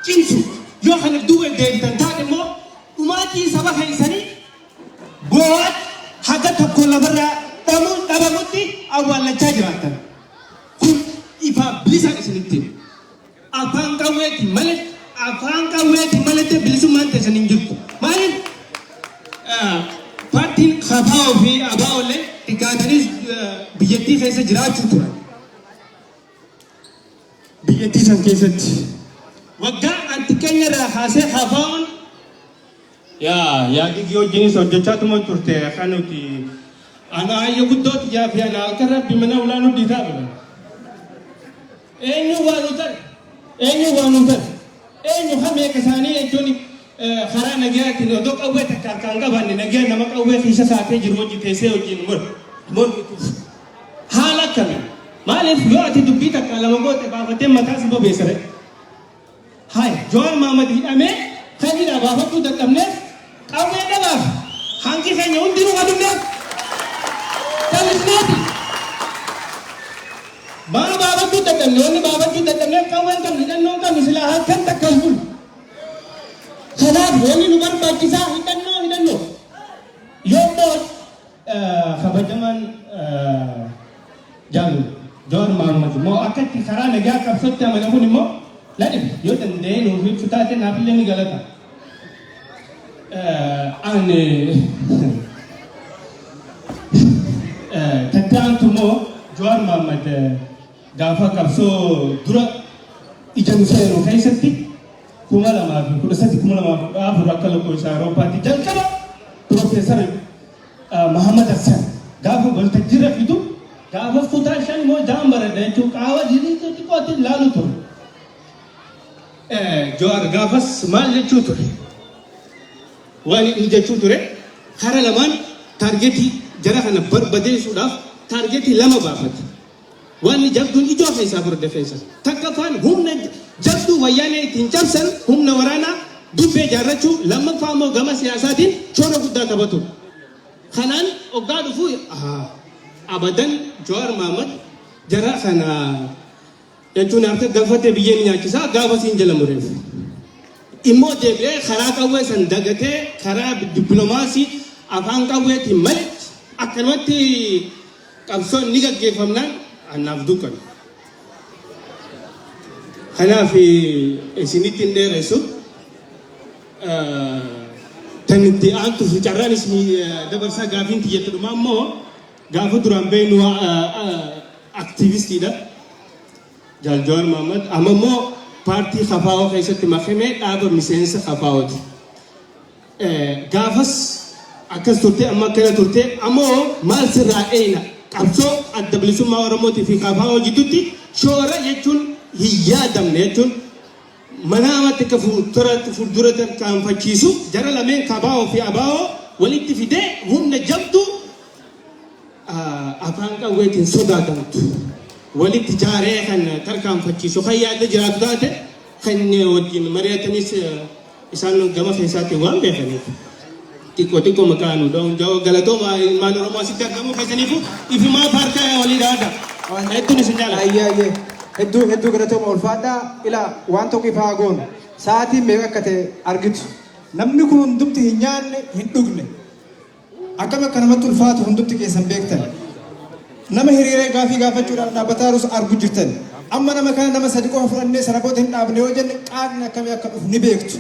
cimsu, yoo kana duuba deebitan taate immoo dhumaatii saba keessanii boo'aat haga tokko lafarraa dhabamutti awwaallachaa jiraattan. Kun ifaa bilisaan isinitti hima. Afaan qawweeti malee, afaan qawweeti malee bilisummaan teessan hin jirtu. Maaliif? Paartiin KFO fi ABO illee xiqqaatanis biyyattii keessa jiraachuu turan. Biyyattii san keessatti waggaa anti keenya irraa kaasee KFO'n yaa yaadigi wajjinis hojjechaa tuma turte kan nuti ana ayya guddootti yaa fi ana halkan Rabbi mana ulaa nu dhiitaa bula. Eenyu waa nu tare? Eenyu waa nu tare? Eenyu hameeka isaanii jechuun karaa nagayaatiin odoo qawwee takka harkaan qabaanne nagaya nama qawwee keessa saatee jiru wajji teessee wajjin mormituuf. Haala akkamii? Maaliif yoo ati dubbii takka lama goote baafatee mataa si bobeessa ree? Hai, Jawaar Mohaammed hidhamee kan hidhaa baafachuu dadhabneef qawwee dhabaaf hangi keenya hundinuu adunneef callisneeti. Maa baafachuu dadhabne? Wanni baafachuu dadhabneef qawween qabnu, hidhannoo hin qabnu, silaa halkan takka hin bulu. Kanaaf wanni nu barbaachisaa hidhannoo hidhannoo. Yommuu kabajamaan Jaal Jawaar Mohaammed immoo akka itti karaa nagaa qabsootti amane kun immoo na dhibe, yoo danda'ee nuuf ibsu taate naafillee ni galata. Ani tattaantu immoo Jawaar Mohaammed gaafa qabsoo dura ija nu seenu keessatti 2013, 2014 akka lakkoofsa Awurooppaatti jalqaba Piroofeesar Muhammad Hassan gaafa waltajjiirra fidu, gaafa kutaa shan moo ja'an baradha jechuun qaawa jirii xixiqqootti ilaalu ture. Jawaar gaafas maal jechuu ture? Waan inni jechuu ture kara lamaan target jara kana barbadeessuudhaaf target lama baafate. Wanni jabduun ijoo keessaa furde keessa. Takkaffaan humna jabduu Wayyaanee ittiin cabsan humna waraanaa dubbee jaarrachuu, lammaffaa immoo gama siyaasaatiin shoora guddaa taphatu. Kanaan oggaa dhufu abadan Jawaar Mohaammed jara kana Jechuun harka galfatee biyyeen nyaachisaa gaafa siin jala mureef. Immoo deebi'ee karaa qawwee san dagatee karaa dippiloomaasii afaan qawweetiin maletti akkanumatti qabsoon ni gaggeeffamnaan annaaf dukkana. Kanaaf isinitti hin dheeressu. Tan itti aantu fi carraan isin dabarsaa gaafiin tiyyatti dhumaa immoo gaafa duraan beeknu aktiivistiidha. Jaal Jawaar Mohammad amma immoo paartii KFO keessatti makamee dhaaba miseensa KFOti. Gaafas akkas turte, amma akkana turte, ammoo maal sirraa eeyna? Qabsoo Adda Bilisummaa Oromootii fi KFO jidduutti shoora jechuun hin yaadamne, jechuun manaamatti akka fuulduratti fuuldura tarkaanfachiisu, jara lameen KBO fi ABO walitti fidee humna jabduu afaan qawweetiin sodaatamtu walitti jaaree kan tarkaanfachiisu kan yaada jiraatu taate, kan wajjin mari'atanis isaan gama keessaatiin waan beekaniif xiqqoo xiqqoo maqaa nu dha'uun galatooma. Ilmaan Oromoo asitti argamuu keessaniifu ifumaa paarkaa walii dhaada. Hedduun isin jaalladha. Ayyee, ayyee. Hedduu hedduu galatooma, ulfaadhaa. Ila waan tokko ifaa goonu. Sa'aatiin meeqa akka ta'e argitu. Namni kun hundumti hin nyaanne, hin dhugne. Akkam akka namatti ulfaatu hundumti keessan beektan. Nama hiriiree gaafii gaafachuudhaaf dhaabbataa jirus argu jirtan. Amma nama kana nama sadi qofa fudhannee sana booda hin dhaabne yoo jenne, qaaqni akkamii akka dhufu ni beektu.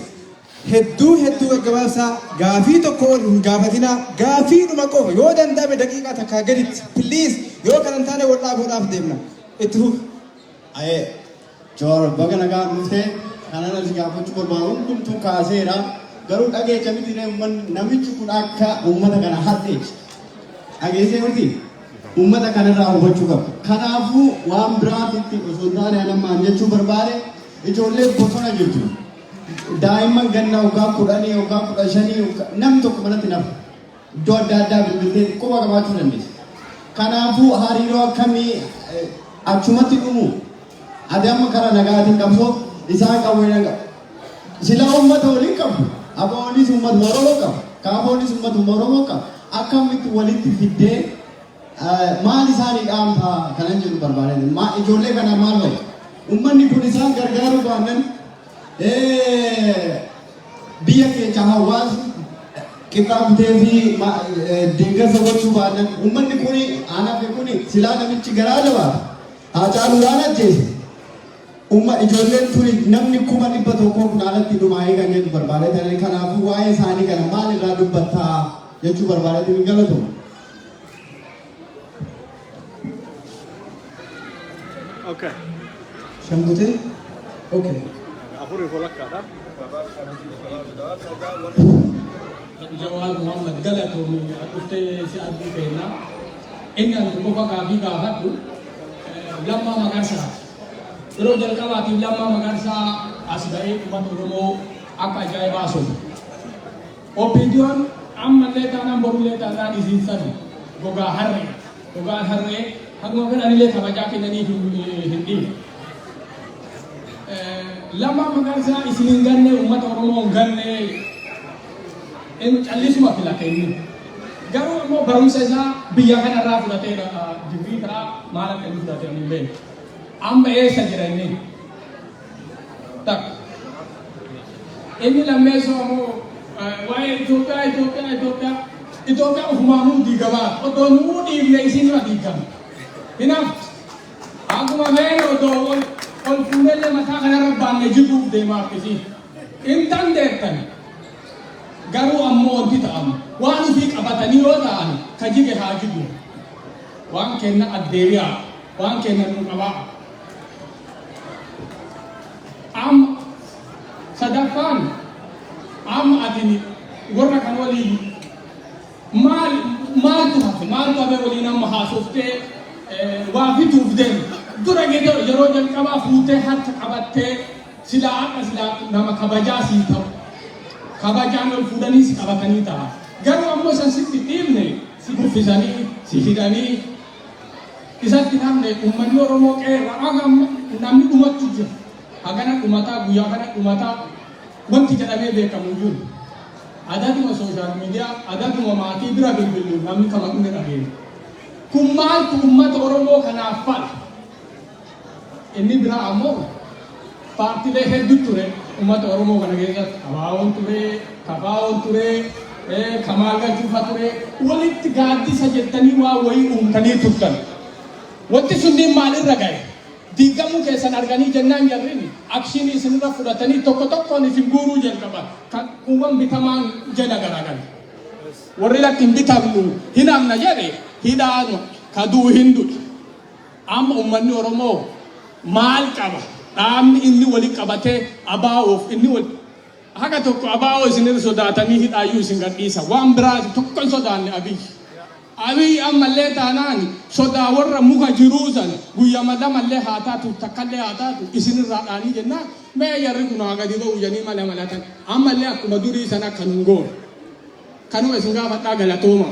Hedduu hedduu gaggabaabsaa, gaafii tokko ol hin gaafatinaa, gaafiidhuma qofa yoo danda'ame daqiiqaa takkaa gaditti, please. Yoo kana hin taane wal dhaabuudhaaf deemna. Itti fufi. Ayee, Jawaar, baga nagaan dhuftee. Kanan asi gaafachuu barbaadu hundumtuu kaaseera. Garuu dhageecha miti ree uummanni namichi kun akka uummata kana hadheechi. Dhageessee miti uummata kanarraa hubachuu qaba. Kanaafuu waan biraatitti osoo hin taane anammaan jechuu barbaade, ijoollee bosona jirtu. Daa'imman ganna waggaa 10, waggaa 15, namni tokko manatti nafa. Iddoo adda addaa bilbiltee quba qabaachuu dandeessa. Kanaafuu hariiroo akkamii achumatti dhumu? Ati amma karaa nagaatiin qabsoo isaan qawwee qaba. Silaa uummata waliin qabu. ABOnis uummata Oromoo qaba. KFOnis uummata Oromoo qaba. Akkamitti walitti fiddee maal isaanii dhaamtaa kanan jedhu barbaade. Ijoollee kana maal wayya? Uummanni kun isaan gargaaruu baannan biyya keenya hawaasni qixxaa kutee fi deeggarsa gochuu baannan, uummanni kun anafe kun silaa namichi garaa jabaata. Haacaaluudhaan ajjeese. Umma ijoolleen tuni namni 100,000 kun alatti dhumaa'ee kan jedhu barbaade. Kanaafuu waa'ee isaanii kana maal irraa dubbattaa jechuu barbaade. Galatuma. Okay. Shambutee? Okay. Afurii walakkaadha. Jawaar Muhammad, galatoomi, dhuftee si arguu keenya. Inni ani qofa gaafii gaafadhu Lammaa Magarsaa. Yeroo jalqabaatiif Lammaa Magarsaa as ba'ee uummata Oromoo akka ajaa'ibaa sobe. OPDOn ammallee taanaan borullee taanaan isiin sani gogaa harree. Gogaan harree haguma fedhanillee kabajaa kennaniif hin dhiibu. Lammaa Magarsaa isin hin ganne, uummata Oromoo hin ganne, inni callisuma filate inni. Garuu immoo barumsa isaa biyya kanarraa fudhateera, digrii ta'a maal akka inni fudhate ani hin beeku. Amma eessa jira inni? Takka. Inni lammeessoo ammoo waa'ee Itoophiyaa, Itoophiyaa, Itoophiyaa, Itoophiyaa ofumaanuu diigamaa otoo nuu dhiifne isinuma diigama. Hinaaftu. Akkuma feene otoo ol ol fuunellee mataa kanarra baanne jiguuf deemaa akkasii. Hin dandeettan. Garuu ammoo wanti ta'amu waan ofii qabatanii yoo ta'an ka jige haa jigu. Waan kenna addeebi'aa. Waan kenna nuu qabaa. Amma sadaffaan, amma ati warra kan waliin maal maaltu hafe, maaltu hafe waliin amma haasoftee waa fiduuf deemu? Dura yeroo jalqabaa fuutee harka qabattee silaa akka silaa nama kabajaa sii ta'u kabajaan ol fuudhanii si qabatanii ta'a. Garuu ammoo san sitti dhiibne, si kuffisanii si hidhanii isatti namne. Uummanni Oromoo qeerra haga namni dhumachuu jira. Hagana dhumataa, guyyaa kana dhumataa wanti jedhamee beekamu jiru. Adaduma social media, adaduma maatii bira bilbilu, namni kama dhume dhageenya. Kun maaltu uummata Oromoo kanaaf fala? Inni biraa ammoo paartiilee hedduu ture uummata Oromoo kana keessatti. ABO'n ture, KFO'n ture, Kamaal Galchuufa ture. Walitti gaaddisa jettanii waa wayii uumtanii turtan. Wanti sunniin maalirra gahe? Diigamuu keessan arganii jennaan jarrin action isinirra fudhatanii tokko tokkoon isin guuruu jalqaban. Kan kuuwwan bitamaan jala garagale. Warri lakki hin bitamnu hin hamna jedhe hidhaan kaduu hin du'e. Amma uummanni Oromoo maal qaba? Dhaabni inni wali qabatee ABO'f inni wal haga tokko ABO isinirra sodaatanii hidhaayyuu isin gadhiisa. Waan biraati tokko hin sodaanne Abiyyi. Abiyyi ammallee taanaan sodaa warra muka jiruu san guyyama lamallee haa taatu, takkallee haa taatu, isinirraa dhaanii jennaan mee jarri kun haa gadi ba'u jedhanii mala malatan. Ammallee akkuma durii sana akka nun goone. Kanuma isin gaafadhaa, galatooma.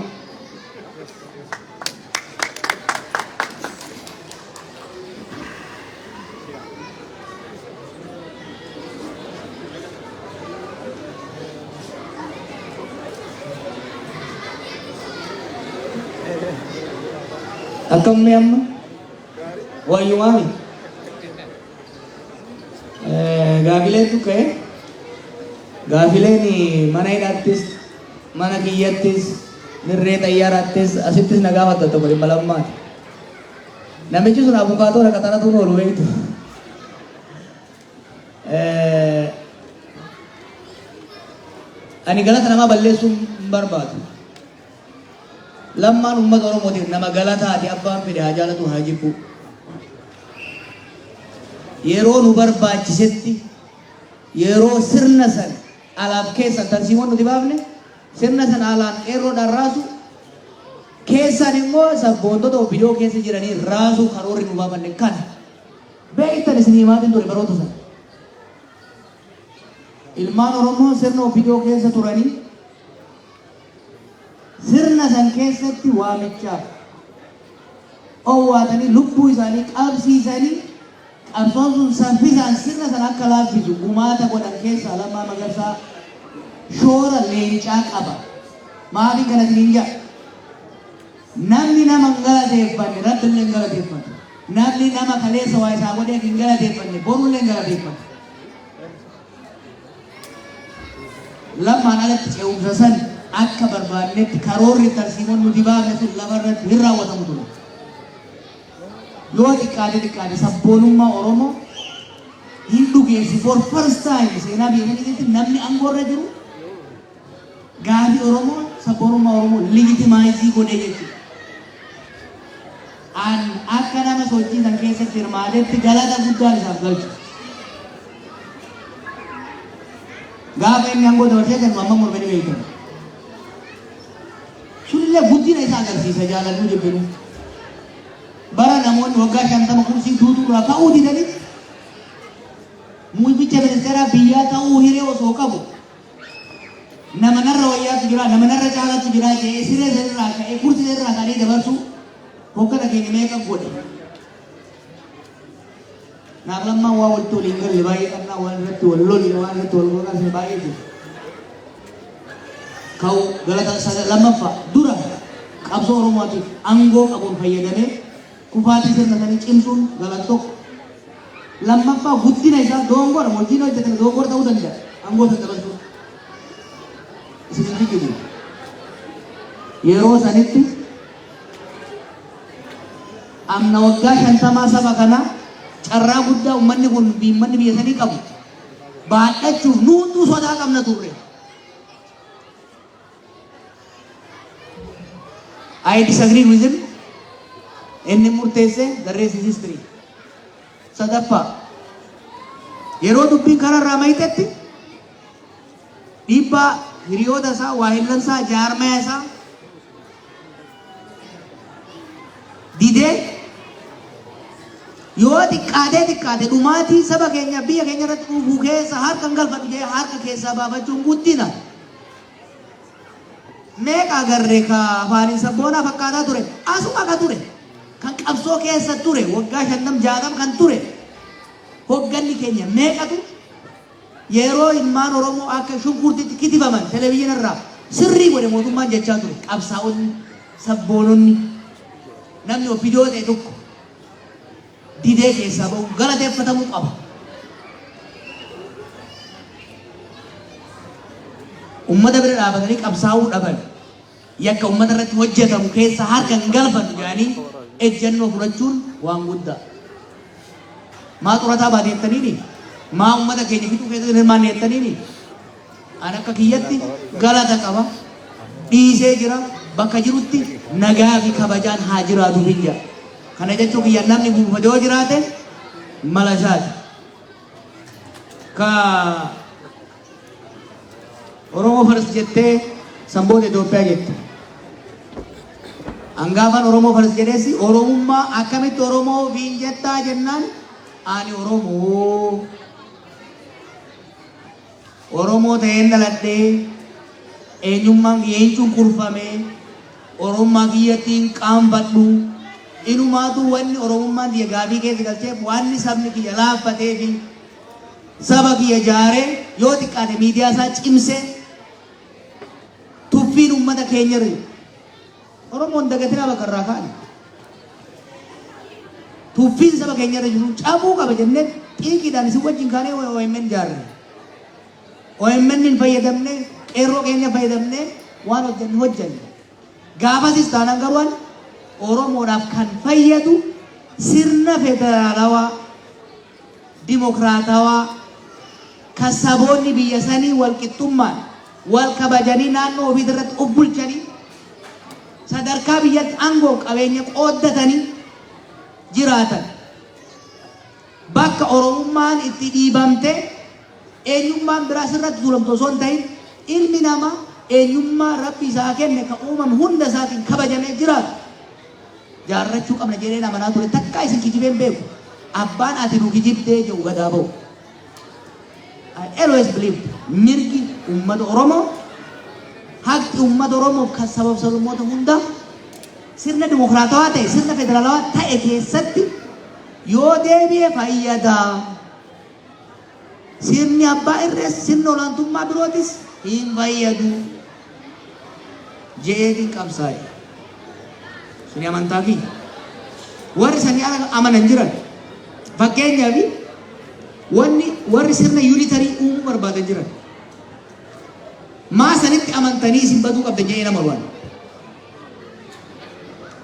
Akkam amma? Wayyumaami. Gaafileetu ka'e. Gaafileen mana hidhaattis, mana kiyyattis, mirree xayyaaraattis, asittis na gaafatta tokko dhimma Lammaati. Namichi sun abukaatoo rakkataanatu oolu beektu. Ani galata namaa balleessuu hin barbaadu. Lammaan uummata Oromootiif nama galataati, abbaan fedhe haa jaalatu haa jibbu. Yeroo nu barbaachisetti, yeroo sirna san alaaf keessan tarsiimoon nuti baafne sirna san alaan qeerroodhaan raasu, keessaan immoo sabboontota OPDO keessa jiranii raasuu karoorri nu baafanne kana. Beektan isin himaatiin ture baroota sana. Ilmaan Oromoo sirna OPDO keessa turanii sirna san keessatti waamichaaf owwaatanii lubbuu isaanii qabsiisanii qabsoon sun saffisaan sirna sana akka laaffisu gumaata godhan keessaa Lammaa Magarsaa shoora leencaa qaba. Maaliin kana isiniin jedha? Namni nama hin galateeffanne Rabbi illee hin galateeffatu. Namni nama kaleessa waa isaa godheef hin galateeffanne borullee hin galateeffatu. Lammaan alatti ce'umsa san akka barbaannetti karoorri tarsiimoon nuti baafne sun lafarratti hin raawwatamu ture. Yoo xiqqaate xiqqaate sabboonummaa Oromoo hin dhugeessi. For first time seenaa biyya kana keessatti namni aangoo irra jiru gaafii Oromoo, sabboonummaa Oromoo legitimize godhee jechuudha. An akka nama sochii san keessatti hirmaatetti galata guddaan isaaf galchu. Gaafa inni aangoo dabarsee kennu amma mormanii beektan. Sunillee guddina isaa agarsiisa, jaalannuu jibbinu. Bara namoonni waggaa 50 kursii duutuu irraa ka'uu didanitti muummicha ministeeraa biyyaa ta'uu hiree osoo qabu, nama narra wayyaatu jira, nama narra caalaatu jira jedhee siree sanirraa ka'ee kursii sanirraa ka'anii dabarsuu hoggana keenya meeqa godhe. Naaf Lammaan waa walitti waliin galle baay'ee qabnaa, waan irratti wal lolle, waan irratti wal gogaasne baay'ee jiru. Ka'u galata lammaffaa dura qabsoo Oromootiif aangoo qabuun fayyadamee kufaatii sirna sanii cimsuun galata tokko. Lammaffaa guddina isaa doongora hojiin hojjetame doongora ta'uu danda'a aangoo san dabarsuu. Isin hin kijibu. Yeroo sanitti amna waggaa 50 saba kanaa carraa guddaa uummanni kun, uummanni biyya sanii qabu baadhachuuf nu hunduu sodaa qabna turre. I disagree with him. Inni murteesse, the rest is history. Sadaffaa, yeroo dubbiin kararraa mayxetti dhiibbaa hiriyoota isaa, waahillan isaa, jaarmaya isaa didee yoo xiqqaatee xiqqaate dhumaatii saba keenya biyya keenya irratti dhufuu keessa harka hin galfadhu jedhee harka keessaa baafachuun guddina. Meeqa agarre ka afaaniin sabboonaa fakkaataa ture, asuma ka ture, kan qabsoo keessa ture, waggaa 50 60 kan ture hogganni keenya meeqatu yeroo ilmaan Oromoo akka shunkurtiitti kitifaman televezyiina irraa sirrii godhe mootummaan jechaa ture, qabsaa'onni, sabboononni, namni OPDO ta'e tokko. didee keessaa bahu galateeffatamuu qaba. Ummata bira dhaabatanii qabsaa'uu dhaban. Yakka ummata irratti hojjetamu keessa harka hin galfannu jedhanii ejjennoo fudhachuun waan guddaa. Maa xurataa baate jettaniini? Maa ummata keenya fixuu keessatti hin hirmaanne jettaniini? An akka kiyyatti galata qaba. Dhiisee jira. Bakka jirutti nagaa fi kabajaan haa jiraatu hin jedha. Kana jechuu kiyya namni buufate yoo jiraate mala isaati. Ka Oromoo first jettee san booda Itoophiyaa jette. Hangaafan Oromoo first jedhees Oromummaa akkamitti Oromoo ofiin jettaa jennaan ani Oromoo. Oromoo ta'een dhaladhee eenyummaan kiyya hin cunqurfame Oromummaa kiyyatti hin qaanfadhu. Inumaatu wanni Oromummaan kiyya gaafii keessa galcheef wanni sabni kiyya laaffatee fi saba kiyya jaaree yoo xiqqaate miidiyaa isaa cimsee tuffiin uummata keenya irra jiru. Oromoon dagatinaa bakka irraa ka'an. Tuffiin saba keenya irra jiru cabuu qaba jennee xiiqiidhaan isin wajjin kaanee OMN jaarre. OMN hin fayyadamne, qeerroo keenya fayyadamne waan hojjennu hojjenne. Gaafasis taanaan garuu ani Oromoodhaaf kan fayyadu sirna federaalawaa dimokiraatawaa kan saboonni biyya sanii wal qixxummaan wal kabajanii naannoo ofii irratti of bulchanii sadarkaa biyyatti aangoo qabeenya qooddatanii jiraatan bakka Oromummaan itti dhiibamte eenyummaan biraa sirratti tuulamtu osoo hin ta'in ilmi namaa eenyummaa Rabbi isaa kenne kan uumame hunda isaatiin kabajamee jiraatu jaarrachuu qabna jedheen amanaa ture. Takkaa isin kijibeen beeku. Abbaan ati nu kijibdee jedhu gadaa ba'u. I always believed mirgi uummata Oromoo, haqi uummata Oromoof kan sabab sablammoota hundaa sirna dimokiraatawaa ta'e, sirna federaalawaa ta'e keessatti yoo deebi'e fayyadaa. Sirni abbaa irrees sirni olaantummaa birootis hin fayyadu je'eetiin qabsaa'e. Suni amantaa kiyya. Warri sanii ala amanan jiran. Fakkeenyaaf wanni warri sirna unitary uumuu barbaadan jiran. Maa sanitti amantanii isin baduu qabdan jedhee nama waan.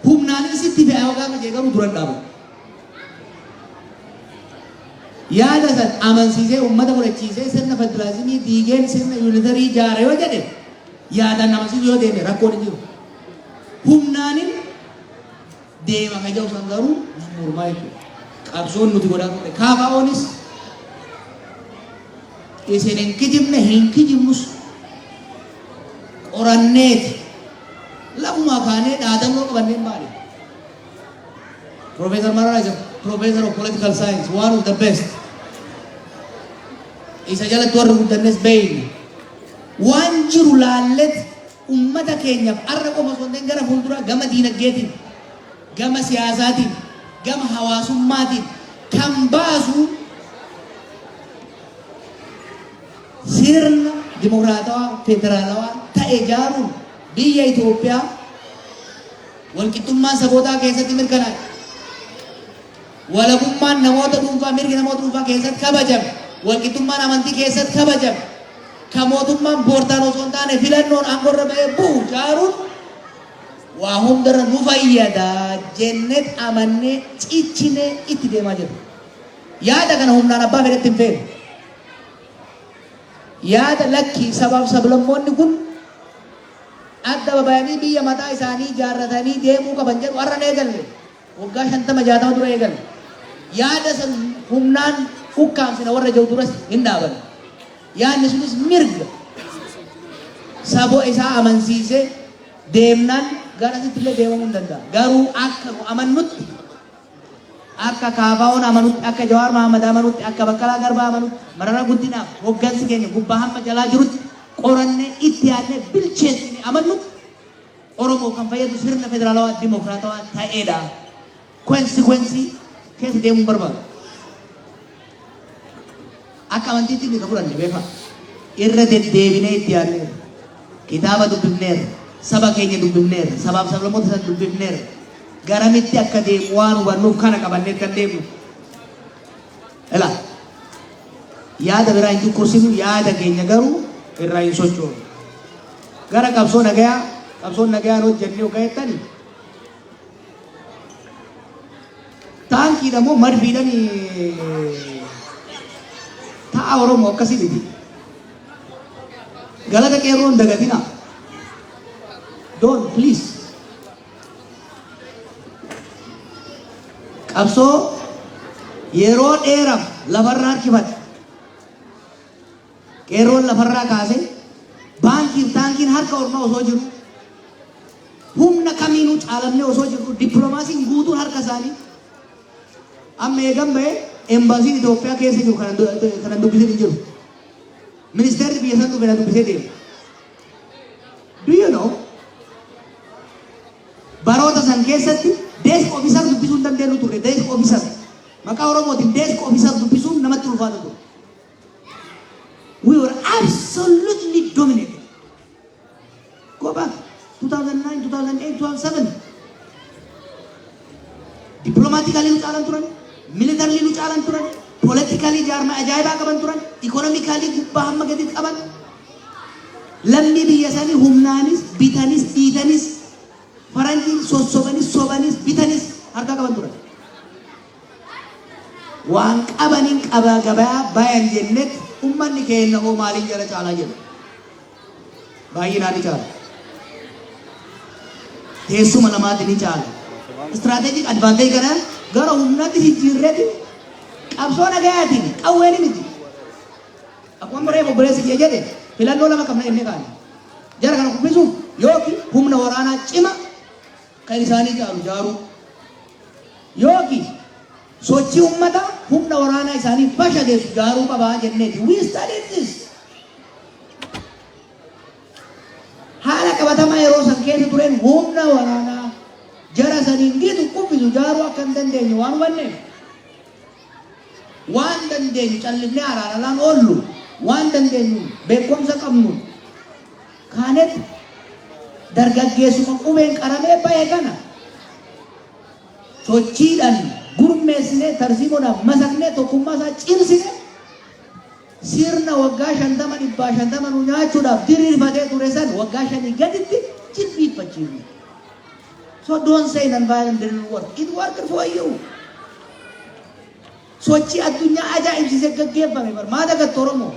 Humnaanis itti fe'aa yoo gaafa jee garuu duran dhaabu. Yaada san amansiisee uummata fudhachiisee sirna federaalizimii diigeen sirna unitary ijaara yoo jedhe, yaadaan amansiisuu yoo deeme rakkoon hin jiru. Humnaanin deema ka jedhu san garuu nan mormaa jechuudha. Qabsoon nuti godhaa turre KFOnis isin hin kijibne, hin kijibnus, qoranneeti lafumaa kaanee dhaadannoo qabanneen maali? Professor Marara is a professor of political science, one of the best. Isa jalatti warri guddannes beeyna. Waan jiru laallet ummata keenyaaf arra qofa osoo hin ta'in gara fuulduraa gama diinagdeetiin, gama siyaasaatiin, gama hawaasummaatiin kan baasu sirna dimokiraatawaa federaalawaa ta'e ijaaruun biyya Itoophiyaa walqixxummaan sabootaa keessatti mirkanaa'e, walabummaan namoota dhuunfaa, mirgi namoota dhuunfaa keessatti kabajame, walqixxummaan amantii keessatti kabajame, kan mootummaan boortaan osoo hin taane filannoon aangorra ba'ee bu'u ijaaruun waa hundarra nu fayyada jennet amannee cichinee itti deemaa jirra. Yaada kana humnaan abbaa fedhetti hin feenu. Yaada lakkii sabaaf sablammoonni kun adda babayanii biyya mataa isaanii ijaarratanii deemuu qaban jedhu har'a hin eegalle. Waggaa 50 60 dura eegalle. Yaada san humnaan ukkaamsina warra jiru duras hin dhaaban. Yaadni sunis mirga sabo isaa amansiisee deemnaan garasitti illee deemamuu hin danda'a. Garuu akka nu amannutti, akka KFO'n amanutti, akka Jawaar Mahammad amanutti, akka Baqqalaa Garbaa amanutti, Mararaa Guddinaaf hoggansi keenya gubbaa hamma jalaa jirutti qorannee itti yaadnee bilcheessine amannutti Oromoo kan fayyadu sirna federaalawaa dimokiraatawaa ta'edha. Consequence keessa deemuun barbaadu. Akka amantiitti ni fudhanne beekaa. Irra deddeebinee itti yaadneerra. Kitaaba dubbifneerra. Saba keenya dubbifneerra. Sabaaf sablammoota sana dubbifneerra. Garamitti akka deemu waan hubannuuf kana qabannee kan deemnu. Ilaa yaada biraa hin cunqursinu, yaada keenya garuu irraa hin sochoonu. Gara qabsoo nagayaa, qabsoon nagayaan hojjennee hoggaa jettani taankiidha moo madfiidhaan ta'a? Oromoo akkasii miti. Galata qeerroo hin dagatina. Don't, please. Qabsoo yeroo dheeraaf lafarraa harkifate. Qeerroon lafarraa kaase, baankiif taankiin harka ormaa osoo jiru, humna kamiinuu caalamnee osoo jirru, dippiloomaasiin guutuun harka isaanii. Amma eegan ba'e embaasiin Itoophiyaa keessa jiru kanan dubbisin hin jiru. Ministeerri biyya san dhufe na dubbisee deema. Do you know? Baroota san keessatti desk officer dubbisuu hin dandeenyu turre. Desk officer. Maqaa Oromootiin desk officer dubbisuun namatti ulfaata ture. We were absolutely dominated. Go back 2009, 2008, 2007. Diplomatically nu caalan turan, militarily nu caalan turan, politically jaarmaa ajaa'ibaa qaban turan, economically gubbaa hamma gaditti qaban. Lammii biyya sanii humnaanis, bitanis, dhiitanis, faranjiin sossobanis, sobanis, bitanis harkaa qaban turan. Waan qabaniin qaba gabaa bayan jennet, ummanni keenya hoo maaliin jala caalaa jedhu. Baay'inaan ni caala. Teessuma namaatiin ni caala. Strategic advantage kana gara humnaatti jijjiirreeti qabsoo nagayaatiin, qawween miti. Akkuma reefu obboleessi kiyya jedhe, filannoo lama qabna jennee kaane. Jara kana kuffisuuf yookiin humna waraanaa cima kan isaanii caalu jaaruu, yookiin sochii uummataa humna waraanaa isaanii fashageessu jaaruu qabaa jenneeti. We studied this. Haala qabatamaa yeroo san keessa tureen humna waraanaa jara saniin gitu kuffisu jaaruu akka hin dandeenye waan hubanneef, waan dandeenyu callifnee araaralaan oollu, waan dandeenyu beekumsa qabnu kaanet dargaggeessuma qubeen qaramee bahe kana sochiidhaan gurmeessinee, tarsiimoodhaan masaknee, tokkummaa isaa cimsine, sirna waggaa 50 150 nu nyaachuudhaaf diriirfatee ture san waggaa 5 gaditti jilbiiffachiifne. So don't say non-violent didn't work. It worked for you. Sochii addunyaa ajaa'ibsiisee gaggeeffame bar. Maa dagattu Oromoo?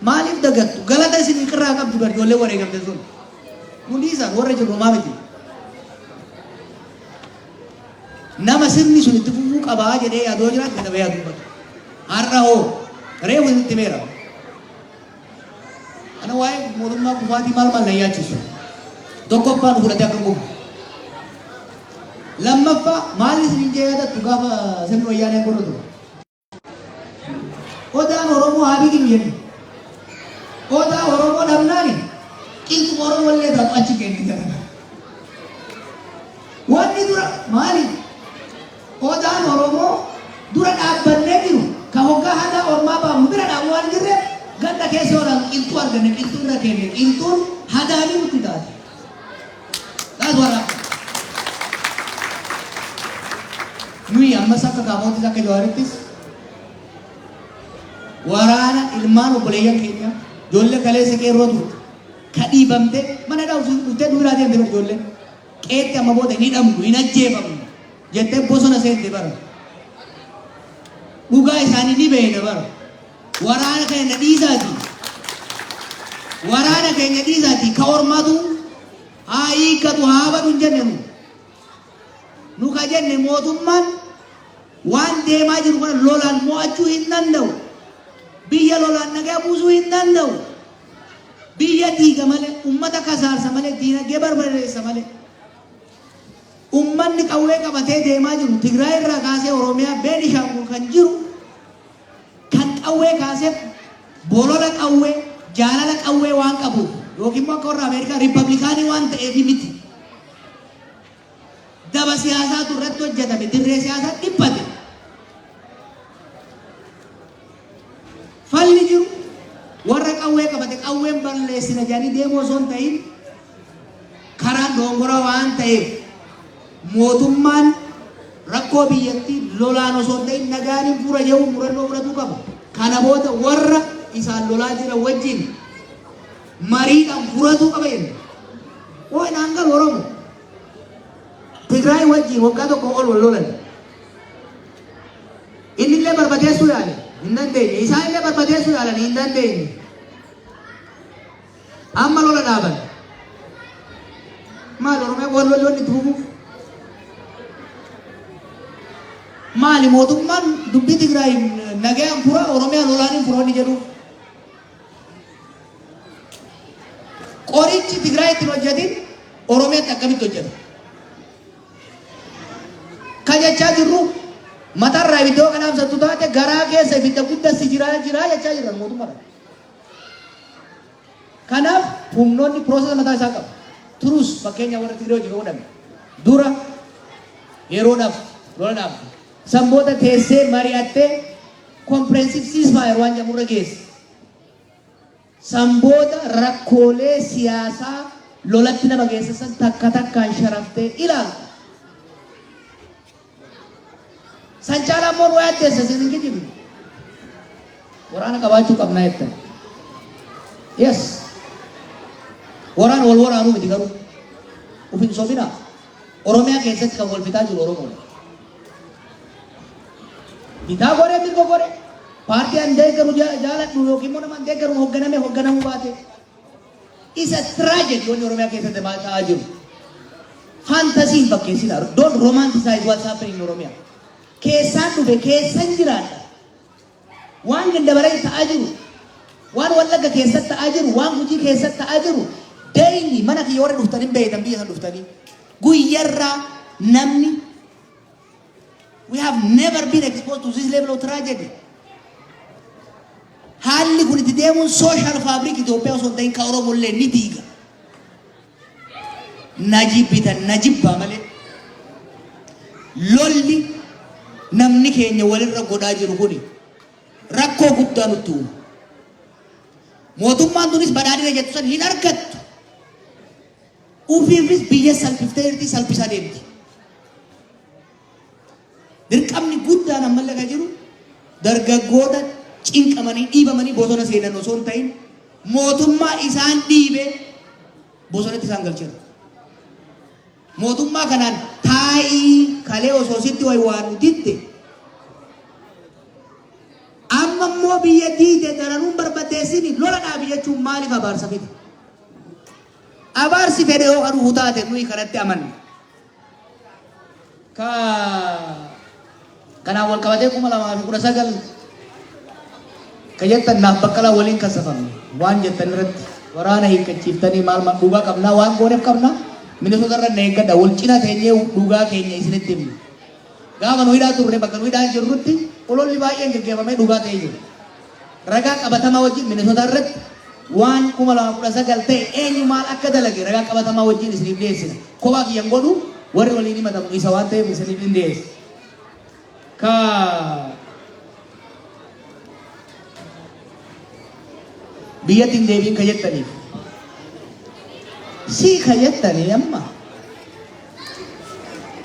Maaliif dagattu? Galata isin irraa qabdu bar ijoollee wareegamte sun. Hundi isaan warra jiru maa miti. Nama sirni sun itti fufuu qabaa jedhee yaadoo jiraatu gad bahee dubbatu. Har'a hoo reefu itti meera. Ana waa'ee mootummaa kufaatii maal maal na yaachisu. Tokkoffaa nu fudhatee akka hin kufu. Lammaffaa, maal isin jee yaadattu gaafa sirni wayyaaneen godhatu? Odaan Oromoo haa biqilu jennu. Odaa Oromoo dhabnaani qilxuma Oromoo illee taatu achi kenne jara. Wanni dura maali? Odaan Oromoo dura dhaabbannee jiru ka hoggaa hadaa ormaa baafnu bira dhaabu waan hin jirreef, ganda keessa yoo ilaalu qilxuu arganne, qilxuu irra kenne, qilxuun hadaanii nutti taate. That's what happened. Nuyi ammas akka Kaafoottis akka Jawaarittis waraana ilmaan obboleeyyan keenya, ijoollee kaleessa qeerroo turte ka dhiibamte mana dhaabsu dhuftee nu biraa deemte bar, ijoolleen qeetti amma booda hin hidhamnu, hin ajjeefamnu jettee bosona seente bara. Dhugaa isaanii ni beekna bara. Waraana keenya dhiisaati. Waraana keenya dhiisaati ka ormaatu haa hiikkatu, haa badu hin jenne nu. Nu ka jenne, mootummaan waan deemaa jiru kana lolaan mo'achuu hin danda'u. Biyya lolaan nagaa buusuu hin danda'u. Biyya diiga malee, ummata kasaarsa malee, diinagdee barbadeessa malee. Ummanni qawwee qabatee deemaa jiru Tigraay irraa kaasee Oromiyaa, Beenishaangul kan jiru, kan qawwee kaaseef bolola qawwee, jaalala qawwee waan qabuuf yookiin immoo akka warra Ameerikaa riippablikaanii waan ta'eef miti. Daba siyaasaatu irratti hojjetame, dirree siyaasaa dhiphate. Falli jiru warra qawwee qabate qawween balleessina jedhanii deemuu osoo hin ta'in, karaan dogongora waan ta'eef mootummaan rakkoo biyyattii Lolaan osoo hin ta'in nagaan hin fura jedhu murannoo fudhatuu qaba. Kana booda warra isaan lolaa jiran wajjin mariidhaan furatuu qaba jenna. Oo naan galu Oromo. Tigraay wajjin waggaa tokko ol wal lolan. Inni illee barbadeessuu yaale hin dandeenye. Isaan illee barbadeessuu yaalan hin dandeenye. Amma lola dhaaban. Maali Oromiyaa wal lolli wanni itti fufuuf? Maali mootummaan dubbii Tigraay nagayaan fura Oromiyaa lolaan hin fura wanni jedhuuf? Qorichi Tigraay ittiin hojjetin Oromiyaatti akkamitti hojjeta? Ka jechaa jirru matarraa ibidda yoo kanaamsattu taate garaa keessa ibidda guddaa si jiraa jiraa jechaa jirra mootummaadhaan. Kanaaf humnoonni process mataa isaa qabu. Turus fakkeenya warra Tigree hojii godhame. Dura yeroodhaaf lola dhaabde. San booda teessee mari'attee comprehensive ceasefire waan jedhamurra geesse. San booda rakkoolee siyaasaa lolatti nama geessisan takka takkaan sharaftee ilaalta. San caalaa immoo nu yaaddeessa isin hin kijibne. Waraana qabaachuu qabnaa jettan. Yes. Waraana wal waraanuu miti garuu. Uf hin sobinaa. Oromiyaa keessatti kan wal fixaa jiru Oromoodha. Bitaa godhee mirga godhee paartii an deeggaru jaaladhu yookiin immoo nama an deeggaru hoogganamee hoogganamuu baate. Isa tragedy wanni Oromiyaa keessatti ta'aa jiru. Fantasy hin fakkeessinaa. Don't romanticize what's happening in Oromiyaa. Keessaan dhufe keessan jiraadha. Waan Gindabaree ta'aa jiru, waan Wallagga keessatti ta'aa jiru, waan Gujii keessatti ta'aa jiru, daily mana kiyya warra dhuftanii beeytan biyya san dhuftanii guyyarraa namni. We have never been exposed to this level of tragedy. Haalli kun itti deemuun social fabric Itoophiyaa osoo hin ta'in kan Oromoo illee ni diiga. Na jibbitan na jibbaa malee lolli namni keenya walirra godhaa jiru kuni rakkoo guddaa nutti uuma. Mootummaan tunis badhaadhina jettu san hin argattu. Ufiifis biyya salphiftee jirti, salphisaa deemti. Dirqamni guddaan ammallee kan jiru dargaggoota cinqamanii dhiibamanii bosona seenan osoo hin ta'in mootummaa isaan dhiibe bosonatti isaan galcheera. Mootummaa kanaan taa'ii kalee osoo sitti wayi waan didde amma immoo biyya diide daranuun barbadeessini lola dhaabi jechuun maaliif abaarsa fida? Abaarsi fedhe yoo kan dhufu taate nuyi kanatti amanna. Ka kanaan wal qabatee 2019 ka jettan naaf Baqqalaa waliin kasafamne waan jettan irratti waraana hiikkachiiftanii maal maal dhugaa qabnaa waan gooneef qabnaa Minnesota irra na eeggadha, wal cina teenyee dhugaa keenya isinitti himna. Gaafa nu hidhaa turre bakka nu hidhaa jirrutti ololli baay'een geggeeffamee dhugaa ta'ee jira. Ragaa qabatamaa wajjin Minnesota irratti waan 2019 ta'e eenyu maal akka dalage ragaa qabatamaa wajjin isiniif dhiyeessina. Kophaa kiyyan godhu, warri waliin himatamu isa waan ta'eef isiniif hin dhiyeessa. Ka biyyatti hin deebiin ka jettaniif. Sii ka jettanii amma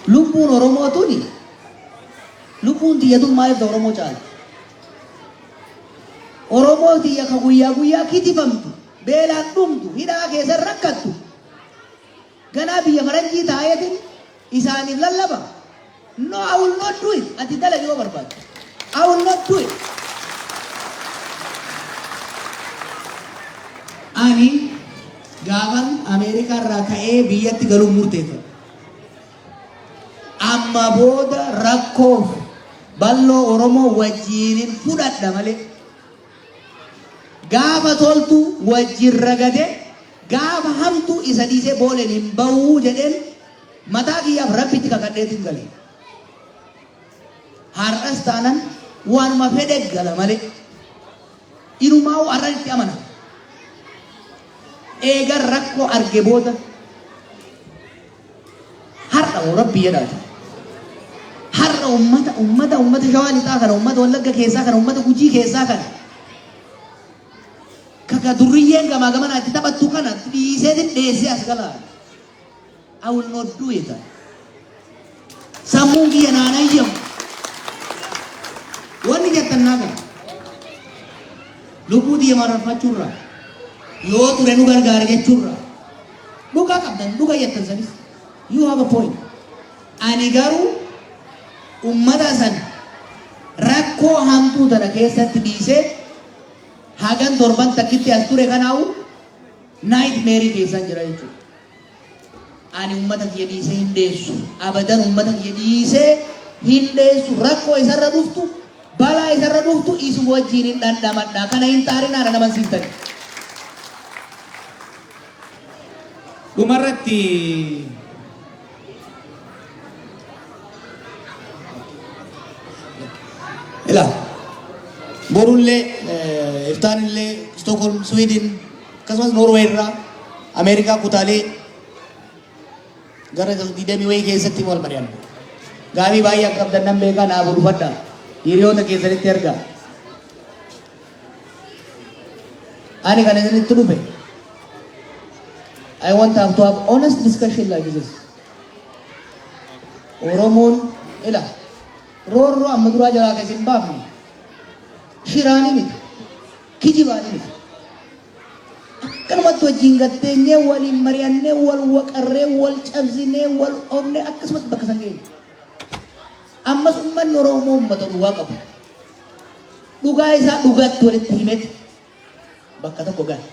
lubbuun Oromoo tuni lubbuun tiyya tun maaliif ta Oromoo caalti? Oromoo tiyya ka guyyaa guyyaa kitifamtu, beelaan dhumtu, hidhaa keessa rakkattu, ganaa biyya faranjii taa'eetiin isaaniif lallaba. No, I will not do it. Ati dalagi yoo barbaadde. I will not do it. Ani gaafan Ameerikaa irraa ka'ee biyyatti galuun murteeffadhe. Amma booda rakkoof balloo Oromoo wajjiinin fudhadha malee. Gaafa toltu wajjin ragade, gaafa hamtu isa dhiisee booleen hin bahuu jedheen mataa kiyyaaf Rabbitti kakadheetiin gale. Har'as taanan waanuma fedhe gala malee. Inumaa'uu har'an itti amana. Eegan rakkoo arge booda har'a moo Rabbi jedhaati. Har'a ummata Shawaa Lixaa kana, ummata Wallagga keessaa kana, ummata Gujii keessaa kana kaka durriyyeen gamaa gamanaa itti taphattu kana dhiiseetiin dheessee as galaa. I will not do it. Sammuun kiyya naan hayyamu. Wanni jettan naa gala. Lubbuu tiyya mararfachuurraa yoo ture nu gargaara jechuurraa dhugaa qabdan, dhugaa jettan sanis. You have a point. Ani garuu ummata san rakkoo hamtuu tana keessatti dhiisee hagan torban takkitti as ture kanaawu nightmare keessan jira jechuudha. Ani ummata kiyya dhiisee hin deessu. Abadan ummata kiyya dhiisee hin deessu. Rakkoo isarra dhuftu, balaa isarra dhuftu isuma wajjin hin dhandhamadha. Kana hin xaarinaa na amansiistani. Dhumarratti Ila borullee, iftaanillee Stockholm, Sweden, akkasumas Norway irraa, Ameerikaa kutaalee gara 20 wayii keessatti wal mari'anna. Gaafii baay'ee akka qabdan nan beekaa, naa bulfadha. Hiriyoota keessanitti ergaa. Ani kan isinitti dhufe, I want to have honest discussion like this. Oromoon ila roorroo amma duraa jalaa keessa hin baafne shiraanii miti, kijibaanii miti. Akkanumatti wajjin gatteenyee, waliin mari'annee, wal waqarree, wal cabsinee, wal oofnee, akkasumatti bakka san geenye. Ammas uummanni Oromoo uummata dhugaa qabu. Dhugaa isaa dhugaatti walitti himetti bakka tokko gala.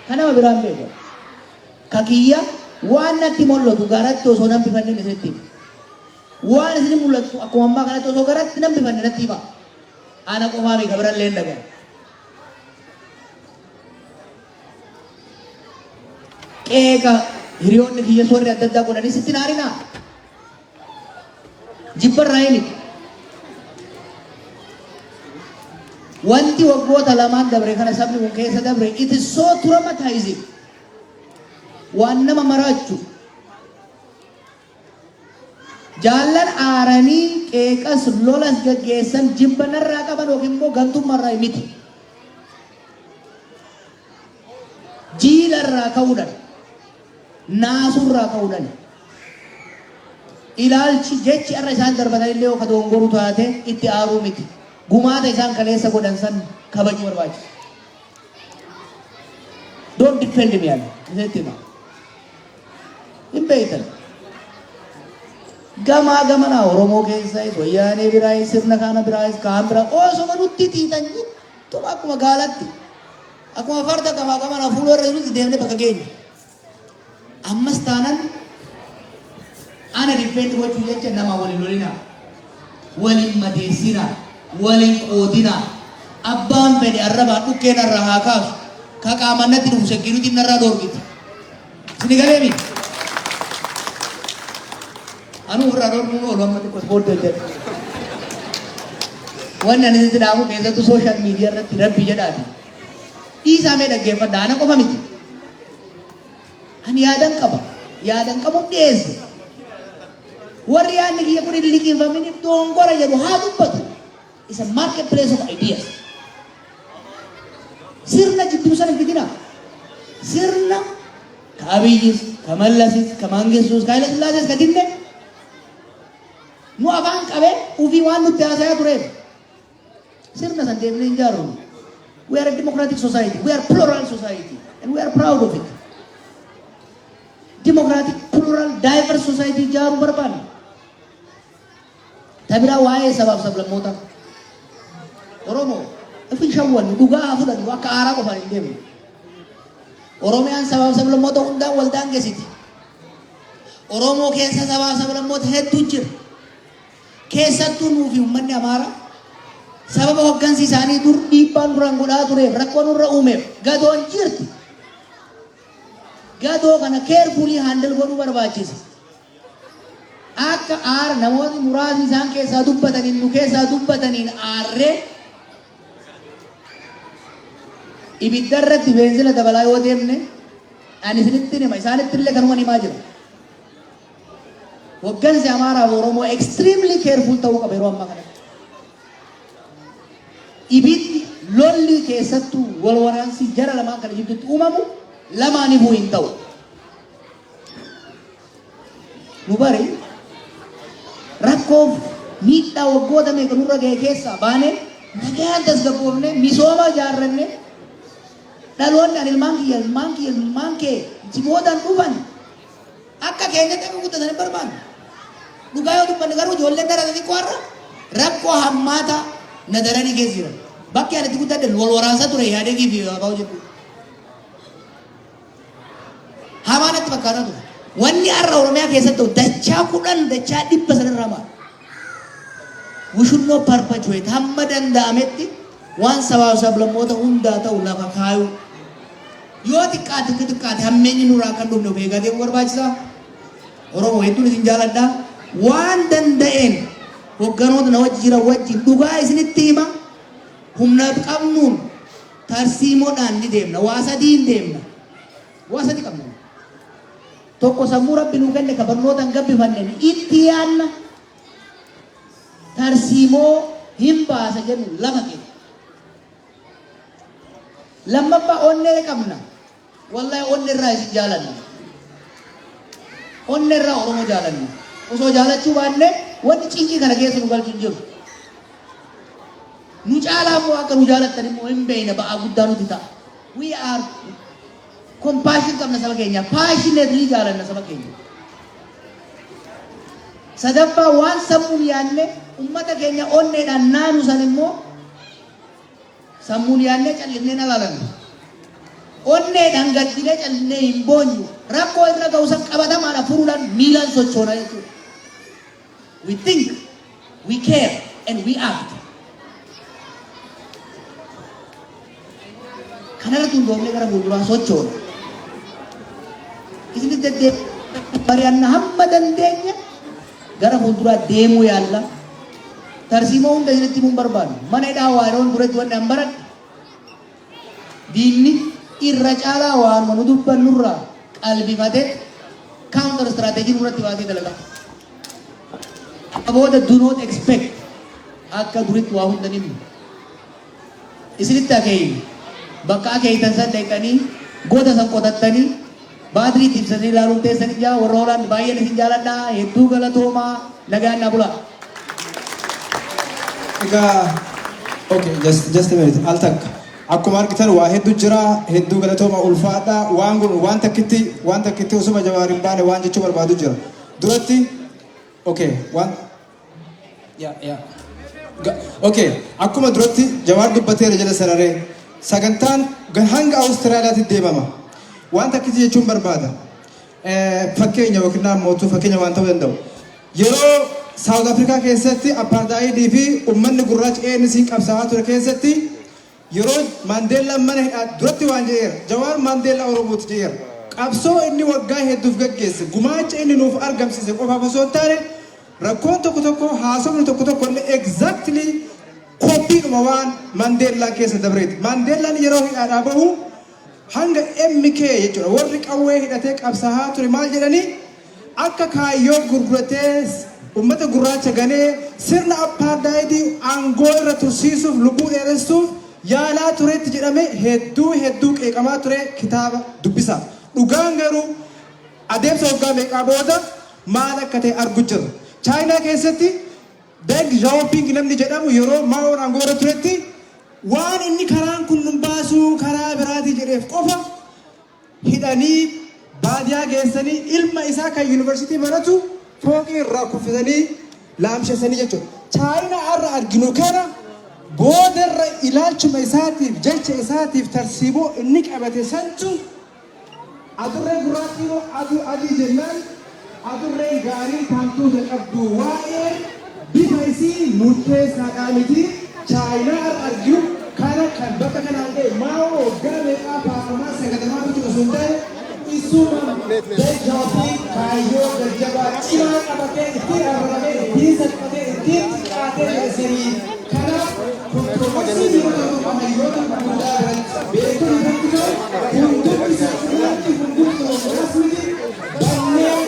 Kanama biraan beeku. Kakiyya waan natti mul'atu garatti osoo nan bifanne isinitti hima. Waan isin mul'atu akkuma ammaa kanatti osoo garatti nan bifanne natti hima. Ana qofaa miti, kabirallee hin dhaga'a. Qeeqa hiriyoonni kiyya warri adda addaa godhanis itti naarinaa. Jibbarraa miti. Wanti waggoota lamaan dabre kana sabni kun keessa dabre, it is so traumatizing. Waan nama maraachu. Jaallan aaranii qeeqas lolas gaggeessan jibba narraa qaban yookiin immoo gantummaarraa miti. Jiilarraa ka'uudhaan, naasurraa ka'uudhaan, ilaalchi jechi irra isaan darbatan illee yoo ka dogongoruu taate itti aaruu miti. Gumaata isaan kaleessa godhan san kabajuu barbaachisa. Don't defend me, ani isinitti hima. Hin beektan. Gamaa gamanaa Oromoo keessais, wayyaanee biraayis, sirna kana biraayis, kaan biraa osoma nutti xiixan tuma akkuma gaalatti, akkuma farda gamaa gamanaa fuula irra jirutti deemnee bakka geenya. Ammas taanan ana defend gochuu jecha nama waliin lolinaa, waliin madeessinaa, waliin qoodinaa. Abbaan fedhe arrabaa dhukkee narraa haa kaasu. Ka qaamaan natti dhufu security narraa dhoorgiti. Isin galee miti. Anu ofirraa dhoorguun oolu, amma xiqqoo ispoortii hojjedha. Wanni ani sitti dhaamu, keessattuu social media irratti, rabbi jedhaati. Dhiisaa, mee dhaggeeffadha, ana qofa miti. Ani yaadan qaba. Yaadan qabuun dhiyeesse. Warri yaadni kiyya kun hin liqinfamin dongora jedhu haa dubbatu. It's a marketplace of ideas. Sirna jidduu sana fidina. Sirna ka Abiyyis, ka Mallasis, ka Mangistuus, ka Haile Sillaasees ka dinne nu afaan qabee ufii waan nutti haasayaa tureef sirna san deemnee hin jaarru. We are a democratic society. We are plural society. And we are proud of it. Democratic, plural, diverse society ijaaruu barbaanna. Ta biraa waa'ee sabaaf sablammoota. Oromoo ifin shawwannu, dhugaa haa fudhannu, akka aaraa qofaan hin deemnu. Oromiyaan sabaaf sablammoota hundaan wal daangesiti. Oromoo keessa sabaaf sablammoota hedduu jira. Keessattuu nuu fi uummanni Amaaraa sababa hoggansi isaanii dur dhiibbaan duraan godhaa tureef, rakkoo nurra uumeef gadoon jirti. Gadoo kana carefully handle godhuu barbaachisa. Akka aara namoonni muraasni isaan keessaa dubbataniin, nu keessaa dubbataniin aarree ibidda irratti beenzila dabalaa yoo deemne, ani isinitti hima, isaanitti illee kanuma himaa jira. Hoggansi Amaaraa fi Oromoo extremely careful ta'uu qaba yeroo ammaa kanatti. Ibiddi lolli, keessattuu wal waraansi jara lamaan kana jidduutti uumamu lamaanifuu hin ta'u. Nu bari rakkoof Miidhaa waggoota meeqa nurra ga'e keessaa baanee, nagaan tasgabboofne, misooma ijaarranne, dhaloonni ani, ilmaan kiyya, ilmaan kiyya, ilmaan kee si boodaan dhufan akka keenyatti akka guddatan hin barbaannu. Dhugaa yoo dubbanne garuu ijoolleen dara xixiqqoo har'a rakkoo hammaataa na daranii keessa jiran. Bakki ani itti guddadhe wal waraansa ture Yaadegii fi Abaa'oo jechuudha. Hamaa natti fakkaataa ture. Wanni har'a Oromiyaa keessatti ta'u dachaa 10, dachaa 100 sanirraa hamaadha. We should not perpetuate. Hamma danda'ametti waan sabaaf sablammoota hundaa ta'u lafa kaayuu. Yoo xiqqaate xiqqaate hammeenyi nurraa kan dhufne of eegaa deemuu barbaachisaa. Oromoo, hedduun isin jaaladha. Waan danda'een hogganoota na wajji jiran wajjin dhugaa isinitti hima. Humna qabnuun tarsiimoodhaan ni deemna. Waa sadiin deemna. Waa sadi qabna. Tokko, sammuu Rabbi nuu kenne ka barnootaan gabbifanneen itti yaanna. Tarsiimoo hin baasa jennu lafa keenya. Lammaffaa, onnee qabna. Wallahi onnee irraa isin jaalanna. Onnee irraa Oromoo jaalanna. Osoo jaalachuu baanne wanti cinqii kana keessa nu galchu hin jiru. Nu caalaa immoo akka nu jaalattan immoo hin beekna, ba'aa guddaa nuti ta'a. We are compassion qabna saba keenya. Passionately jaalanna saba keenya. Sadaffaa, waan sammuun yaadne ummata keenya onneedhaan naanu san immoo sammuun yaadnee callisnee alaalannu. Onneedhaan gaddinee callisnee hin boonyu. Rakkoo irra ga'u san qabatamaadha furuudhaan miilaan sochoona jechuudha. We think, we care and we act. Kanarratti hundoofnee gara fuulduraa sochoona. Isinis deddeebi'ee mari'anna, hamma dandeenye gara fuulduraa deemuu yaalla. Tarsiimoo hunda isinitti himuun barbaadu. Mana hidhaa waa yeroon turetti wanni an baradhe, diinni irra caalaa waanuma nu dubbannurraa qalbifatee counter strategy nurratti baasee dalagaa. Booda do not expect akka duritti waa hunda ni himu. Isinitti akeeyne. Bakka akeeytan san dhaqxanii goda san qotattanii baatirii itti ibsatanii ilaaluun teessan ijaa. Warra Hoolaand, baay'een isin jaaladha. Hedduu galatoomaa, nagaan na bulaa. Egaa, okay, just a minute, al takka. Akkuma argitan waa hedduu jira, hedduu galatooma, ulfaadha. Waan kun waan takkitti osuma Jawaar hin baane waan jechuu barbaadu jira. Duratti, okay, waan, yaa yaa. Okay, akkuma duratti Jawaar dubbateera jala sararee sagantaan hanga Awustiraaliyaatti deemama. Waan takkitti jechuun barbaada. Fakkeenya yookiin ammoo fakkeenya waan ta'uu danda'u. Yeroo South Africa keessatti apartheidii fi uummanni gurraachi ANC qabsaa'aa ture keessatti, yeroo Maandeellaan mana hidhaa duratti waan jedheera. Jawaar Maandeellaa Oromooti jedheera. Qabsoo inni waggaa hedduuf gaggeesse, gumaacha inni nuuf argamsiise qofaaf osoo hin taane, rakkoon tokko tokko, haasofni tokko tokko illee exactly kooppiidhuma waan Maandeellaan keessa dabreeti. Maandeellaan yeroo hidhaadhaa bahu hanga MK jechuudha. Warri qawwee hidhatee qabsaa'aa ture maal jedhanii, akka kaayyoo gurguratee uummata gurraacha ganee sirna apartheidii aangoo irra tursiisuuf, lubbuu dheeressuuf yaalaa turetti jedhame hedduu hedduu qeeqamaa ture, kitaaba dubbisa. Dhugaan garuu adeemsa waggaa meeqaa booda maal akka ta'e argu jirra. Chaayinaa keessatti Deng Xiaoping namni jedhamu yeroo Maoon aangoo irra turetti waan inni karaan kun nun baasuu, karaa biraatii jedheef qofa hidhanii baadiyaa geessanii ilma isaa kan yuunivarsiitii baratu fooqii irraa kuffisanii laamshessanii jechuudha. Chaayinaa har'a arginu kana boodarra ilaalchuma isaatiif, jecha isaatiif, tarsiimoo inni qabate santu adurree gurraattii moo aduu adii jennaan adurreen gaariin taantuuta qabdu waa'ee bifa isii murteessaadhaa miti. Chaayinaa har'a arginu kana kan bakka kanaan ga'e Maa'oo waggaa meeqaa faarfamaa sagadamaa miti osoo hin taane, isuma Deng Xiaoping kaayyoo jajjabaa cimaa qabatee ittiin arrabamee, ittiin salphatee, ittiin xiqqaatee jedhesanii. Kanaaf controversy yeroo tokko tokko hayyoota gurguddaa biratti, beektota biratti ka'u hundumti salphinaatti hundumti dogoggoraas miti. Bannee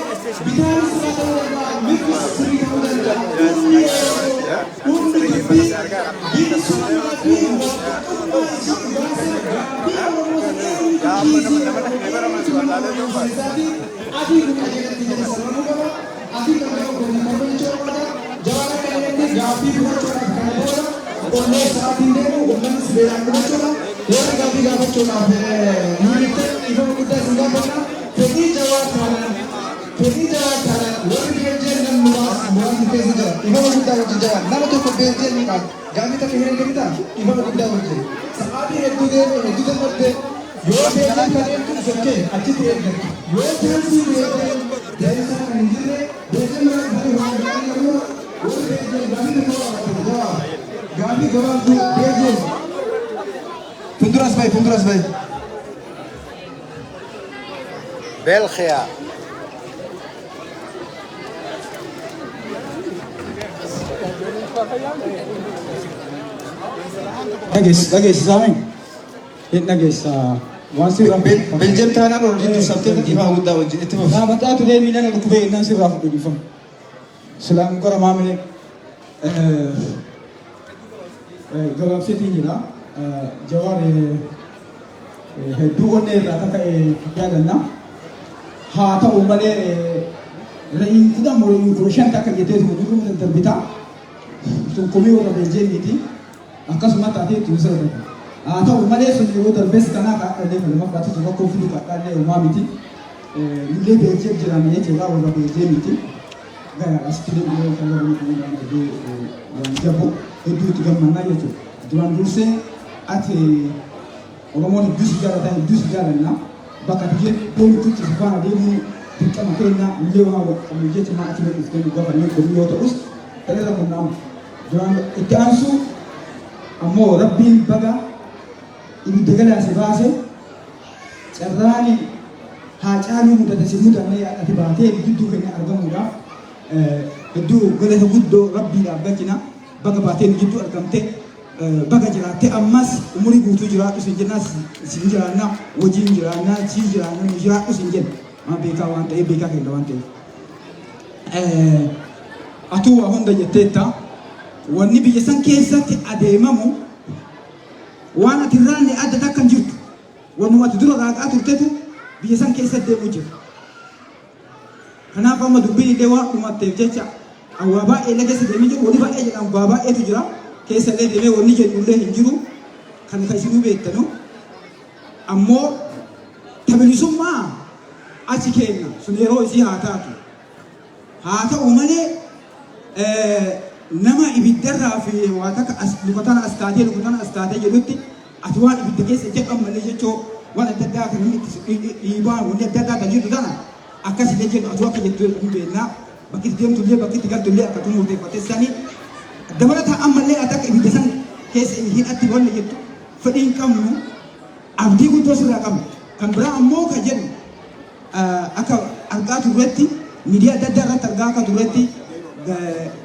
bitaanis sirrii ta'uu danda'a, mirgis sirrii ta'uu danda'a. Dhumni yeroo, dhumni dubbii bilisummaa fi walqixxummaa isii dhugaasaa gaaffii Oromoo san eenyutu kiisii Oromoo, eenyutu mana Oromoo seensaa fi adii kun qajeelatti jedhe sarramuu qaba. Adii kan nama goone morma jechuu barbaada. Jawaar akka jedhetti Onnee sa'aatiin deemu uummanni si beelaan dhumachuudha. Warri gaaffii gaafachuudhaaf nuyitti dhiifama guddaa isin gaafanna. Fedhii Jawaar taanaan, fedhii Jawaar taanaan, warri Beeljeem namni muraasni keessa jira. Dhiifama guddaa wajjin, Jawaar, nama tokko Beeljeemiidhaan gaaffii takka hiree kennitaa, dhiifama guddaa wajjin. Sa'aatii hedduu deeme, hedduu dadhabde. Yoo Beeljeem kan eegdu sokkee achitti eeggattu. Yoo chaansii Beeljeem deebisaa kan hin jirre, Beeljeem irraa dhufanii waan gaarii qabu. Warri Beeljeem gaaffii tokko gaafatu, Jawaar. Gaaffii gabaabduu Beeljeem. Fuulduras bahi, fuulduras bahi. België. Dhageessisaa hin dhageessa waan sirraa. Beeljeem taanaan ol jidduu sabtee dhiifama guddaa wajjin itti fufi. Dhaabataa turee miila na dhukkubee innaan sirraa fudhu, dhiifama. Silaan gara maamilee gabaabseetiin jira. Jawaar, hedduu onnee irraa kaka'e yaadanna. Haa ta'u malee, re'iin 10 moo re'iin 15 takka jettee tuma nurra darbita. Sun komii warra Beeljeemiiti. Akkasuma taatee itti sirra. Haa ta'u malee, sun yeroo darbes kanaa kaadhallee kan lamaffaatti sun rakkoo fiduu kaadhallee homaa miti. Nullee Beeljeem jiraanna jechuudha, warra Beeljeemiiti. Gara asitti deebi'ee kan warra nuti waan hedduu waan jabu hedduu itti gammannaa jechuudha. Duraan dursee ati Oromoon hedduu si jaalata, hedduu si jaalanna. Bakka ati deemtutti si faana deemuu dirqama keenya. Nullee waan qabnu jecha maa achi dhuftee nu gaafannee komii yoo ta'us kanarra qunnaamu. Duraan itti aansuu ammoo Rabbiin baga ibidda galaa si baase. Carraani haa caaluu mudate si mudannee ati baatee gidduu keenya argamuudhaaf hedduu galata guddoo Rabbiidhaaf galchina. Baga baatee gidduu argamte, baga jiraatte, ammas umurii guutuu jiraadhu sin jenna. Sin jiraanna, wajjin jiraanna, si jiraanna, nu jiraadhu sin jenna, waan beekaa waan ta'eef, beekaa keenya waan ta'eef. Atuu waa hunda jetteetta. Wanni biyya san keessatti adeemamu waan ati irraanne adda takka hin jirtu. Wannuma ati dura raaqaa turtetu biyya san keessatti deemuu jira. Kanaaf amma dubbiin illee waan dhumatteef jecha waa baay'ee illee keessa deemee jiru, wanni baay'ee jedhamu waa baay'eetu jira. Keessa illee deemee wanni jennu illee hin jiru. Kan kan isinuu beektanu. Ammoo tabilisummaa achi kenna sun yeroo isii haa taatu. Haa ta'u malee, nama ibiddarraa fi waa takka as luka tana as taatee, luka tana as taatee jedhutti, ati waan ibidda keessa jedhan malee jechoo waan adda addaa kan namni itti dhiibaa, wanni adda addaa kan jirtu tana akkas illee jennu, atu akka jettu hin beeknaa. Bakki itti deemtu illee, bakki itti galtu illee akka murteeffatte sani dabalataa ammallee ati akka ibidda san keessa hidhatti wanni jettu fedhii hin qabnu, abdii guddoo sirraa qabnu. Kan biraa ammoo kan jennu, akka argaa turretti, miidiyaa adda addaa irratti argaa akka turretti,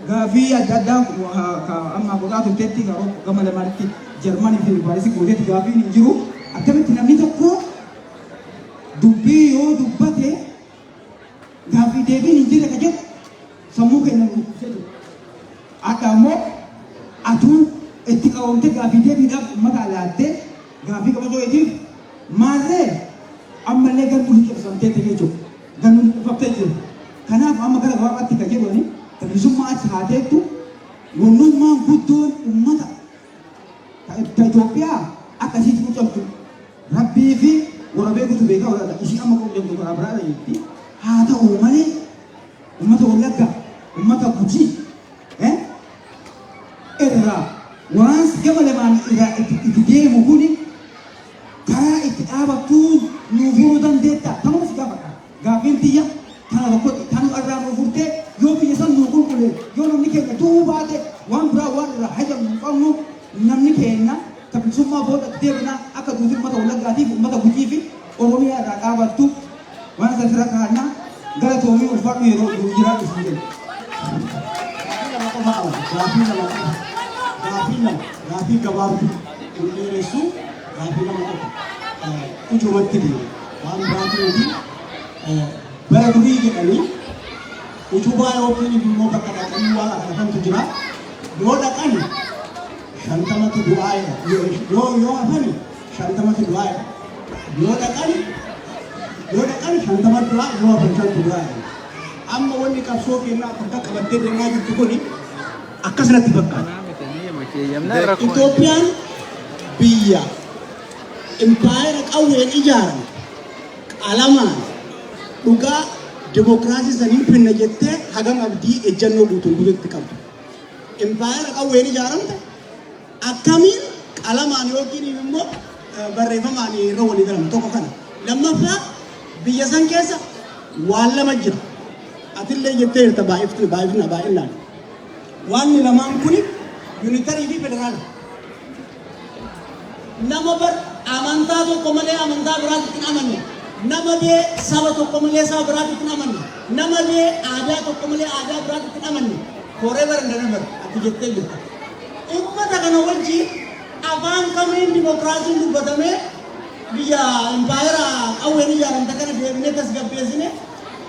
gaafii adda addaa amma godhaa turtetti, gama lamaanitti Jarmanii fi Paarisii gootetti gaafiin hin jiru. Akkamitti namni tokko dubbii yoo dubbate gaafii deebiin hin jirre ka jedhu sammuu keenya nu jedhu. Akka ammoo atuu itti qabamte gaafii deebiidhaaf uummata alaattee gaafii qabachuu keetiif maarree ammallee gannuu liqimsamteetti jechuudha. Gannuu liqimfattee jiru. Kanaaf amma gara gabaabaatti kan jedhu, bilisummaa achi haateettu wannummaan guddoon uummata ta Itoophiyaa akka isiitti quucamtu Rabbii fi warra beekutu beekaa, warra isii amma quucamtu karaa biraadha jetti. Haa ta'u malee, uummata Wallaggaa, uummata Gujii irraa waan gama lamaan irraa itti deemu kuni karaa itti dhaabattuu nuu furuu dandeetta. Tanuma si gaafadha. Gaaffiin tiyya tana tokko tanu irraa nuu furtee yoo biyya san nuu qulqullee, yoo namni keenya du'uu baate, waan biraa waan irraa hajamu hin qabnu. Namni keenya ta bilisummaa booda itti deebinaa akka duuti uummata Wallaggaatiif, uummata Gujii fi Oromiyaa irraa dhaabattu waan san sirra kaa'annaa. Galatoomii, ulfaadhu, yeroo jiraadhu sin jedhu. Gaaffii lama qofa qaba. Gaaffii lama qofa. Gaaffii lama. Gaaffii gabaabduu. Kun dheeressu, gaaffii lama qofa. Ijumatti deema. Waan biraatii miti. Bara durii jedhanii utubaa yookiin immoo bakka dhaqanii waa kadhatantu jira. Yoo dhaqan 50tu du'aa jedha. Yoo hafan 50tu du'aa jedha. Yoo dhaqan 50 du'aa, yoo hafan shantu du'aa jedha. Amma wanni qabsoo kennaa bakka qabattee deemaa jirtu kuni akkasinatti fakkaata. Itti eeyyamnaan rakkoon hin jiru. Itoophiyaan biyya impaayera qawween ijaarame qalamaan dhugaa dimokiraasii saniin finna jettee hagam abdii ejjannoo guutuun guutuutti qabdu. Impaayera qawween ijaaramte akkamiin qalamaan yookiin immoo barreeffamaan irra walii galama tokko kana. Lammaffaa, biyya san keessa waan lama jira. Atillee jettee jirta baay'ifni baay'ifna baay'inaan. Waanni lamaan kuni unitary fi federaala. Nama bar amantaa tokko malee amantaa biraatti hin amanne. Nama bee saba tokko malee saba biraatti hin amanne. Nama bee aadaa tokko malee aadaa biraatti hin amanne. Forever and ever ati jettee jirta. Uummata kana wajjin afaan kamiin dimokiraasiin dubbatamee biyya impaayera qawween ijaaramte kana deebinee tasgabbeessine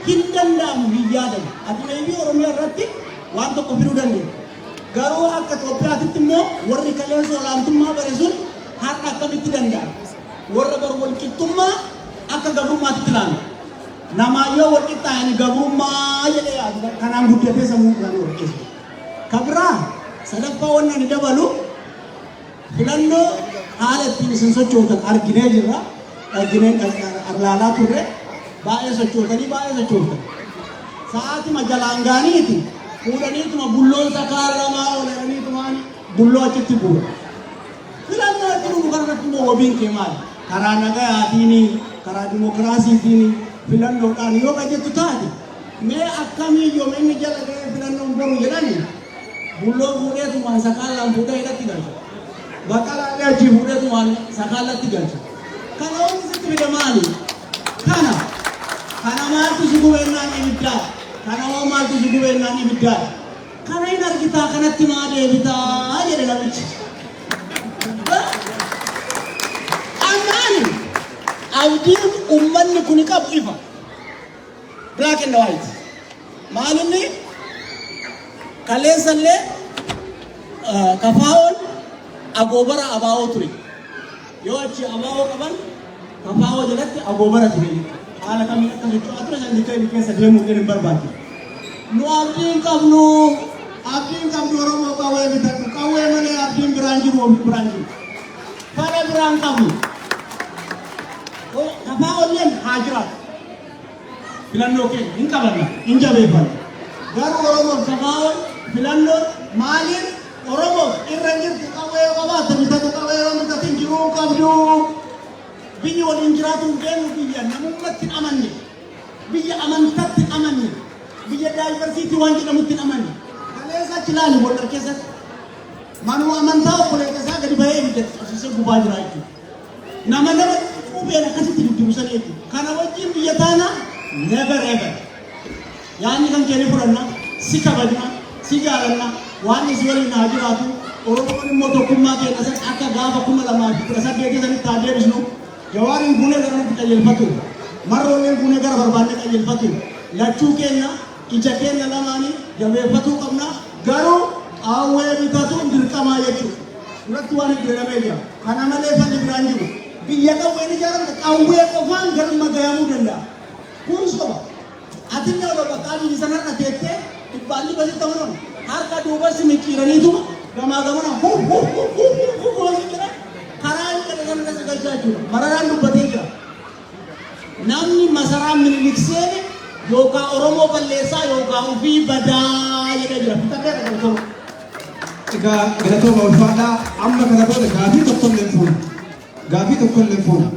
hin danda'amu, hin yaadamu. Ati maybe Oromiyaa irratti waan tokko fiduu dandeenya. Garuu akka Itoophiyaatitti immoo warri kaleessa olaantummaa bare sun har'a akkamitti danda'a? Warra bar walqixxummaa akka gabrummaatitti ilaalu. Namaayyoo walqixxaa'anii gabrummaa jedhee yaadu, kanaan guddatee sammuu isaanii wal keessa. Kabiraa sadaffaa, wanni ani dabalu, filannoo haala ittiin isin sochootan arginee jirra. Arginee ilaalaa turre, baay'ee sochootanii, baay'ee sochootan. Sa'aatima jalaan gaaniiti fuudhaniituma bulloon sakaalamaa oolaniitumaan bulloo achitti bu'u. Filannoo itti dhufu kanarratti immoo wabiin kee maali? Karaa nagayaatiin, karaa dimokiraasiitiin, filannoodhaan yoo qajettu taate, mee akkamii yoom inni jala ga'ee filannoon boru jedhani bulloo fuudheetumaan sakaalaan fuudhee hidhatti galcha. Baqalaallee achii fuudheetumaan sakaallatti galcha. Kana wanti sitti fide maali? Kana. Kana maaltu si gubennaan ibiddaadha. Kana hoo maaltu si gubennaan ibiddaadha. Kana hin argitaa, kanatti maa deebitaa jedhe namichi. Ammaani abdiin uummanni kun qabu ifa. Black and white. Maalinni kaleessallee kafaa'oon agoobara abaa'oo ture. Yoo achi abaa'oo qaban, kafaa'oo jalatti agoobara ture. Haala kamiin akka socho'aa ture san detail keessa deemuu hin barbaachisu. Nu abdii hin qabnu. Abdii hin qabnu. Oromoo, qawwee bitadhu. Qawwee malee abdiin biraan jiru, wabii biraan jiru. Fala biraan qabnu. Kafaa'oolleen haa jiraatu. Filannoo keenya hin qabanna, hin jabeeffanna. Garuu Oromoof kafaa'oon filannoon maaliin Oromoof irra hin jirtu? Qawwee yoo qabaatte bitatu, qawwee yoo bitatin jiruu hin qabdu. Biyyi waliin jiraatu hin beeknu, biyya namummaatti hin amanne, biyya amantaatti hin amanne, biyya diversity waan jedhamutti hin amanne. Kaleessa achi ilaali, Gondar keessatti. Manuma amantaa obboleessa isaa gadi bahee ibidda qabsiisee gubaa jira jechuudha. Nama nama qubeen akkasitti dudduubsan jechuudha. Kana wajjin biyya taana, never ever. Yaadni kan keenya fudhanna, si kabajna, si jaalanna, waan si waliin haa jiraatu. Oromoon immoo tokkummaa keenya san akka gaafa 2018 sanitti haa deebisnu. Jawaariin fuunee gara nutti qajeelfatu. Marroolleen fuunee gara barbaanne qajeelfatu. Lachuu keenya ija keenya lamaanii jabeeffatuu qabna. Garuu qawwee bitatuun dirqamaa jechuudha. Duratti waan itti jedhamee jira. Kana malee falli biraan jiru. Biyya qawween ijaaramte qawwee qofaan galma gayamuu danda'a. Kun soba. Atillee odoo bakka adii sanarra teettee dhibbaalli basitti amanuun harka duuba si micciiraniituma gamaa gamana hu hu hu hu hu hu hu jedhan karaa inni jedhe sanarra si galchaa jechuudha. Mararaan dubbatee jira. Namni masaraa Minilik seene yookaan Oromoo balleessaa yookaan ofii badaa jedhee jira. Fixadheera, galatooma. Egaa galatooma, ulfaadhaa. Amma kana booda gaafii tokko illee hin fuunu. Gaafii tokko illee hin fuunu.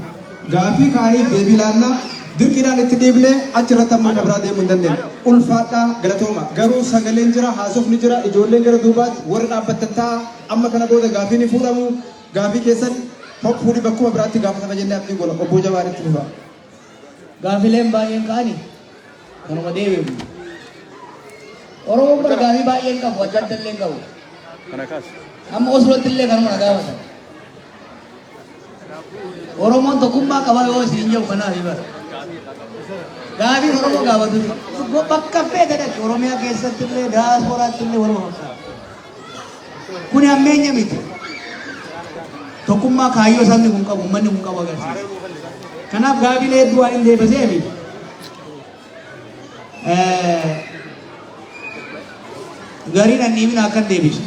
Gaafii kaaniif deebii laannaa dirqiidhaan itti dhiibnee achirratti amma akka biraa deemuu hin dandeenye. Ulfaadhaa, galatooma. Garuu sagaleen jira, haasofni jira, ijoolleen gara duubaatti warri dhaabbattan ta'a. Amma kana booda gaafii ni fuudhamu. Gaafii keessan hopfuudhi bakkuma biraatti gaafatama jennee abdii gola. Obbo Jawaaritti fufa. Gaafileen baay'een ka'ani kanuma deebi'u. Oromoon bara gaafii baay'een qabu, adda adda illee qabu. Kana kaas. Amma Oslootti illee kanuma na gaafatan. Oromoon tokkummaa qaba yoo isin jedhu kanaaf bara. Gaafiin Oromoo gaafatu bakka feete dhaqi, Oromiyaa keessatti illee daasporaatti illee waluma fakkaata. Kuni hammeenya miti. Tokkummaa kaayyoo sabni kun qabu, uummanni kun qabu agarsiisa. Kanaaf gaafiilee hedduu waan hin deebiseefi. Gariin an dhiibina akkan deebisu.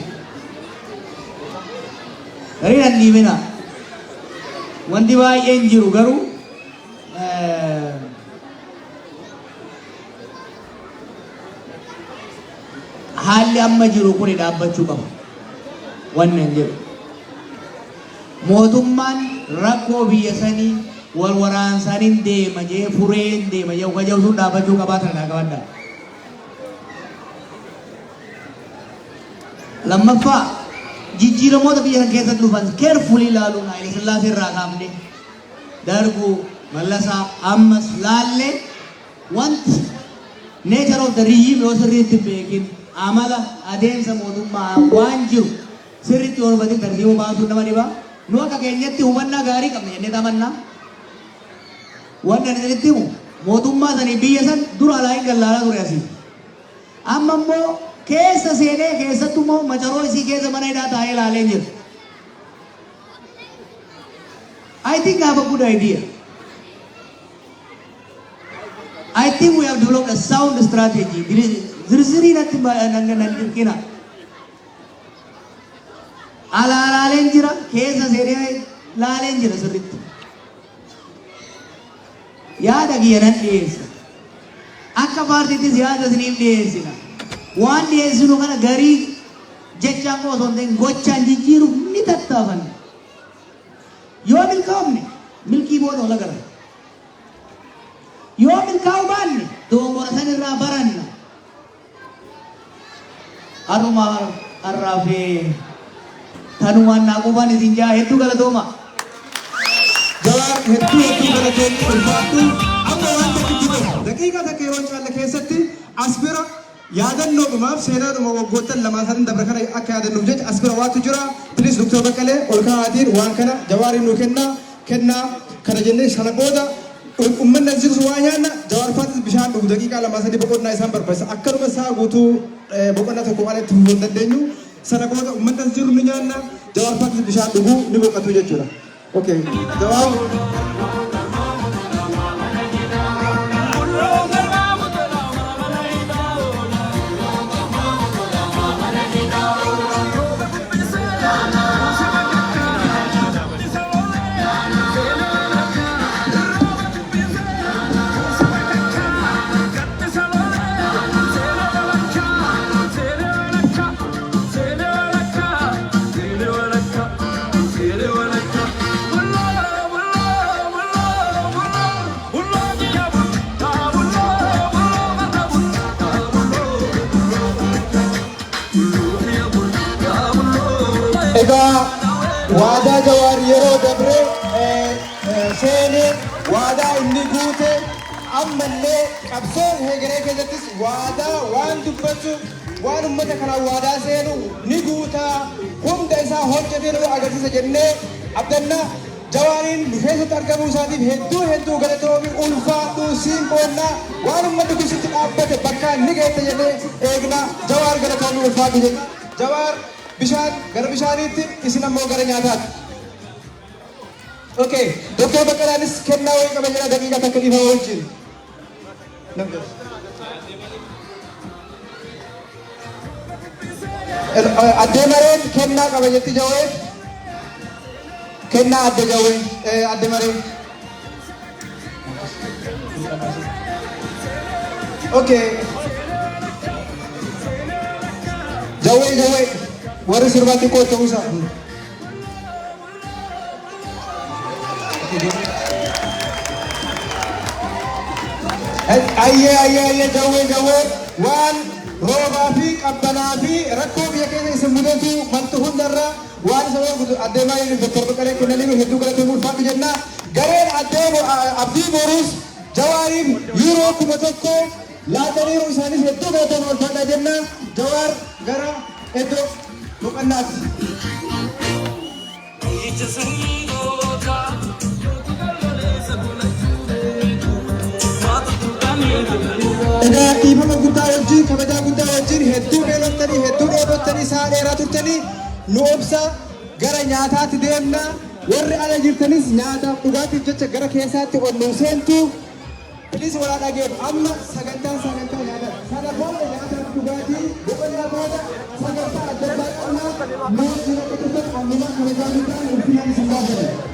Garii nan dhiibina. Wanti baay'een jiru garuu haalli amma jiru kuni dhaabbachuu qaba. Wanni hin jedhu. Mootummaan rakkoo biyya sanii wal waraansaniin deema jee fureen deema jee uka sun dhaabbachuu qabaa tana naa qabadha. Lammaffaa, jijjiiramoota biyya san keessatti dhufan carefully ilaaluun, Haile Sillaasee irraa kaafne, Darguu, Mallasaa, ammas laallee, wanti nature of the regime yoo sirriitti hin beekin, amala adeemsa mootummaa waan jiru sirriitti yoo hubatin, tarsiimoo baasuun nama dhiba. Nu akka keenyatti hubannaa gaarii qabna jennee amannaa. Wanni ani isinitti himu, mootummaa sanii biyya san dura alaa hin gallaalaa ture asii. Amma immoo keessa seenee, keessattuu immoo macaroo isii keessa mana hidhaa taa'ee ilaalee jira. I think I have a good idea. I think we have developed a sound strategy. Zirzirii natti nan dirqina. Alaa laaleen jira, keessa seenee laaleen jira sirriitti. Yaada kiyya nan dhiyeessa. Akka paartiittis yaada isiniif dhiyeessina. Waan dhiyeessinu kana garii jechaan qofa osoo hin ta'in gochaan jijjiiruuf ni tattaafanna. Yoo milkaa'umne milkii booda ol agarra. Yoo milkaa'uu baanne dogongora san irraa baranna. Har'uma har'aa fi tanumaan naa qubaan isin jaa, hedduu galatooma. Jawaar, hedduu hedduu galatoomni, ulfaadhu. Amma waan tokkitti ta'u daqiiqaa takka yeroo hin caalle keessatti as bira yaadannoodhumaaf, seenaadhuma waggoottan lamaa sadan dabre kana akka yaadannuuf jecha as bira waatu jira. Please, Dr. Baqqalee ol kaa'aatiin waan kana Jawaariin nuu kennaa. Kennaa kana jennee sana booda uummanni as jirus waa nyaanna, Jawaar faatis bishaan dhugu, daqiiqaa 2-3 boqonnaa isaan barbaachisa. Akkanuma isaa guutuu boqonnaa tokko waan itti fufuu hin dandeenyu. Sana booda uummanni as jiru ni nyaanna, Jawaar faatis bishaan dhuguu ni boqotu jechuudha. Okay, Jawaar. Egaa waadaa Jawaar yeroo dabre seene, waadaa inni guute, ammallee qabsoo hegeree keessattis waadaa waan dubbatu, waan ummata kanaan waadaa seenu ni guutaa, hunda isaa hojjetee nu agarsiisa jennee abdanna. Jawaariin nu keessatti argamuu isaatiif hedduu hedduu galatoomi, ulfaadhu, siin boonnaa. Waan ummanni kun sitti dhaabbate bakkaan ni geette jennee eegna. Jawaar, galatoomi, ulfaadhu jenna. Jawaar bishaan gara bishaaniitti, isin ammoo gara nyaataatti. Okay, Dr. Baqqalaanis kennaa wayii qaba jedha, daqiiqaa takka dhiifama wajjin. Addee Mareen kennaa qaba jetti Jawee. Kennaa adde Jawee, adde Mareen. Okay. Jawee, Jawee, warri sirbaa xiqqoo ta'uusaa. Ayyee, ayyee, ayyee, Jawwee, Jawwee, waan roobaa fi qabbanaa fi rakkoo biyya keessa isin mudatu maltu hundarra waan isa gutu addee Maariin Dr. Baqqalee kennaniiru, hedduu galatoomuu, ulfaadhu jenna. Gareen addee Abdii Boruus Jawaariif yuuroo 1000 laataniiru, isaanis hedduu galatoomuu, ulfaadhaa jenna. Jawaar, gara iddoo boqonnaatti. Egaa dhiifama guddaa wajjin, kabajaa guddaa wajjin, hedduu beeloftanii, hedduu dheebottanii, sa'a dheeraa turtanii, nu obsa, gara nyaataatti deemna. Warri ala jirtanis nyaataaf dhugaatiif jecha gara keessaatti ol nu seentu. Please, walaa dhageef, amma sagantaan sagantaa nyaata. Sana booda nyaataaf dhugaatii boqonnaa booda sagantaa adda addaa qabna. Nu wajjin akka turtan ammumaan kabajaa ta'an ulfinaan isin gaafanna.